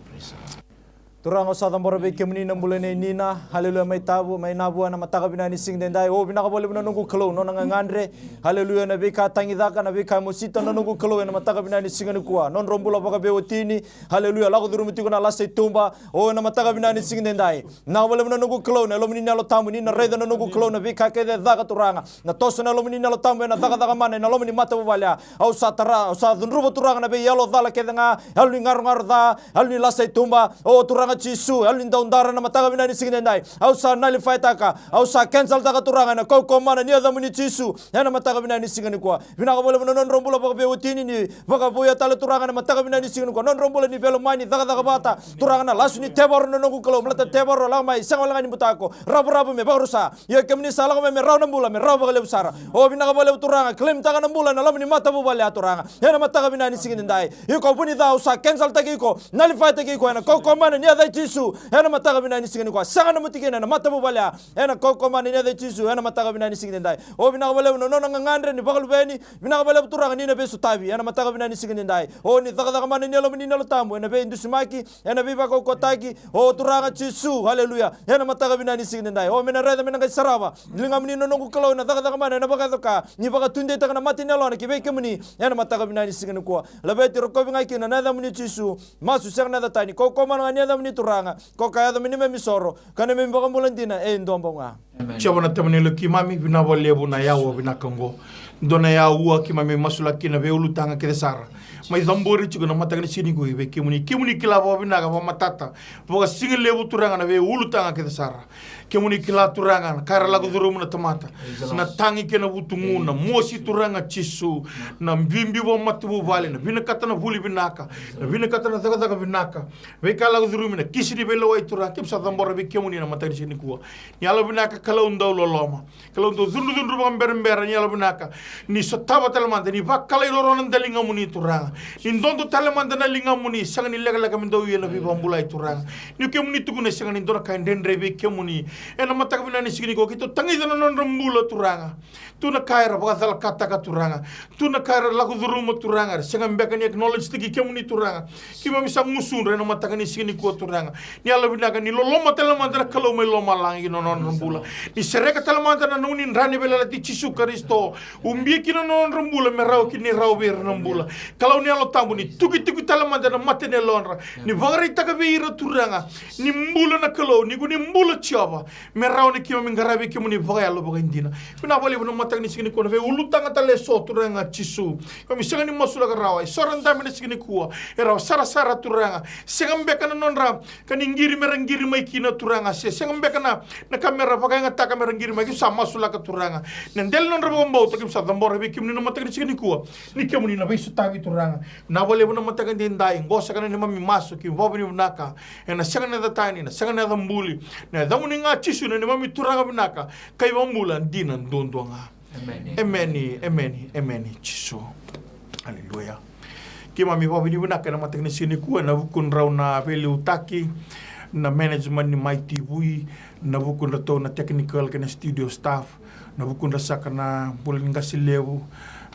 Turaga, au sa cabora vei kemuni na bula nei Nina, haleluya, mai Tavu, mai Navua, ena mataka vinaka ni siga edaidai. O, vinaka vakalevu na noqu Kalou, nona gagadre, haleluya, na veika tagicaka, na veika e mosita, na noqu Kalou, ena mataka vinaka ni siga nikua. Nodrau bula vakaveiwatini, haleluya, lako curuma tiko na lasa i tuba, o, ena mataka vinaka ni siga edaidai. Vinaka vakalevu na noqu Kalou, na Yalomuni na Yalo Tabu, ni na raica, na noqu Kalou, na veika kece e caka, Turaga. Na toso na Yalomuni na Yalo Tabu ena cakacaka mana ena loma ni matavuvale ya. Au sa tara, au sa cudruva, Turaga, na veiyalo cala kece ga, yalo ni garogaro ca, yalo ni lasa i tuba, o Turaga Jisu, yalo ni daudara, ena mataka vinaka ni siga edaidai. Au sa nalifaitaka, au sa kenseltaka, Turaga, ena kaukauwa mana ni yacamuni Jisu, ena mataka vinaka ni siga nikua. Vinaka vakalevu na nodrau bula vakaveiwatini, ni vakavouya tale, Turaga, ena mataka vinaka ni siga nikua. Nodrau bula ni veilomani, cakacaka vata, Turaga, na lasu ni tevoro, na noqu Kalou, baleta tevoro lako mai, sega wale ga ni butako, ravuravu me vakarusa. Ia kemuni sa lako mai me rawa na bula, me rawa vakalevu sara. O, vinaka vakalevu, Turaga, claim-taka na bula ena loma ni matavuvale ya, Turaga, ena mataka vinaka ni siga edaidai. Iko vunica, au sa kenseltaki iko, nalifaitaki iko, ena kaukauwa mana ni yaca i Jisu, ena mataka vinaka ni siga nikua. Sega na mutikina ena matavuvale ya, ena kaukauwa mana ni yaca i Jisu, ena mataka vinaka ni siga edaidai. O, vinaka vakalevu na nona gagadre ni vakaluveni, vinaka vakalevu, Turaga, ni na veisotavi ena mataka vinaka ni siga edaidai. O, ni cakacaka mana ni Yalomuni na Yalo Tabu ena veidusimaki, ena veivakaukauwataki, o Turaga Jisu, haleluya, ena mataka vinaka ni siga edaidai. O, me na raica, me na qai sarava na ligamuni, na noqu Kalou, ena cakacaka mana, ena vakayaco ka ni vakatudeitaka na mata ni yalona ki vei kemuni, ena mataka vinaka ni siga nikua. Laveti, rokovi ga kina ena yacamuni Jisu. Masu sega na yaca tani, kaukauwa mana ga ni yacamuni, Turaga, ko ka yaco me neimami isoro ka neimami iVakabula dina e dua bau ga. Emeni. Jiova na Tamai, na yalo keimami, vinaka vakalevu na yaua vinaka oqo. Dua na yaua keimami masulaka kina na veiulutaga kece sara mai cabori tiko ena mataka ni siga nikua vei kemuni. Kemuni kila vakavinaka, vakamatata, vakasigalevu, Turaga, na veiulutaga kece sara. Kemuni kila, Turaga, na ka era lako curuma na tamata, na tagi kei na vutugu, na mosi, Turaga Jisu, na biubiu vakamatavuvale, na vinakata na vuli vinaka, na vinakata na cakacaka vinaka, veika lako curumi, na kisi ni veilewai, Turaga, keimami sa cabora vei kemuni ena mataka ni siga nikua. Ni yalovinaka, Kalou dau loloma, Kalou dau cudrucudru vakaberabera, ni yalovinaka, ni sotava tale mada, ni vakalai roro na daligamuni, Turaga. Ni dodo tale mada na ligamuni, sega ni lekaleka me dau ia na veivakabulai, Turaga. Ni kemuni tukuna, sega ni dua na ka e dredre vei kemuni. Ena mataka vinaka ni siga nikua, keitou tagica na nodra bula, Turaga. Tu na ka era vakacalakataka, Turaga. Tu na ka era lako curuma, Turaga, era sega beka ni acknowledge-taki kemuni, Turaga. Keimami sa gusudra ena mataka ni siga nikua, Turaga. Ni yalovinaka, ni loloma tale mada na Kalou mai lomalagi ki na nodra bula. Ni sereka tale mada na nomuni dra ni veiyalayalati, Jisu Karisito, ubia kina na nodra bula me rawa kina ni rawa vei ira na bula. Kalou ni Yalo Tabu, ni tukituki tale mada na mata ni yalodra, ni vakaraitaka vei ira, Turaga, ni bula na Kalou, ni ko ni bula, Jiova, me rawa ni keimami qaravi kemuni vakayalo vakaidina. Vinaka vakalevu na mataka ni siga nikua, na veiulutaga tale eso, Turaga Jisu. Keimami sega ni masulaka rawa, eso era dabe ena siga nikua, e rawa sarasara, Turaga. Sega beka na nodra ka ni qiri me ra qiri mai kina, Turaga, se sega beka na, na ka me ra vakayagataka me ra qiri mai, keimami sa masulaka, Turaga. Na dela ni nodra vakabauta, keimami sa cabora vei kemuni na mataka ni siga nikua, ni kemuni na veisotavi, Turaga. Vinaka vakalevu na mataka edaidai, qo saka na neimami masu, keimami vakavinavinaka. Ena sega na yaca tani, na sega na yaca buli, na yacamuni ga, Jisu, na neimami Turaga vinaka ka iVakabula dina duadua ga. Emeni. Emeni, emeni, emeni, Jisu. Aleluya. Keimami vakavinavinaka ena mataka ni siga nikua ena vukudrau na veiliutaki. na management ni Mai T V, na vukudratou na technical kei na studio staff, na vukudra saka na bula ni qase levu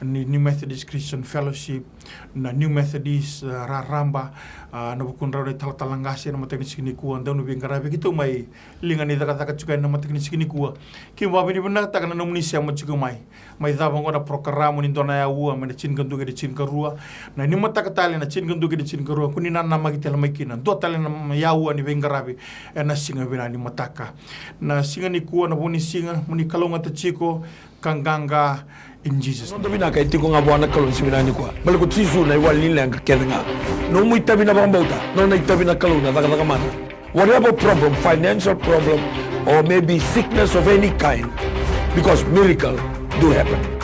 ni New Methodist Christian Fellowship, na New Methodist, ah, raraba, ah, na vukudrau na italatala qase na mataka ni siga nikua, dau ni veiqaravi keitou mai liga ni cakacaka tiko yani na mataka ni siga nikua. Keimami vakavinavinakataka na nomuni sema tiko mai. Mai cava oqo na porokaramu ni dua na aua mai na tinikadua kei na tinikarua. Na ni mataka tale na tinikadua kei na tinikarua, ko ni nanamaki tale mai kina. Dua tale na aua ni veiqaravi ena siga vinaka ni mataka. Na siga nikua, na vo ni siga, mo ni kalougata tiko, ka qaqa in Jesus. Noda vinaka e tiko ga vua na Kalou ni siga vinaka nikua. Baleta ko Jisu na iwali ni leqa kece ga. Nomu itavi na vakabauta, nona itavi na Kalou na cakacaka mana. Whatever problem, financial problem, or maybe sickness of any kind, because miracle do happen.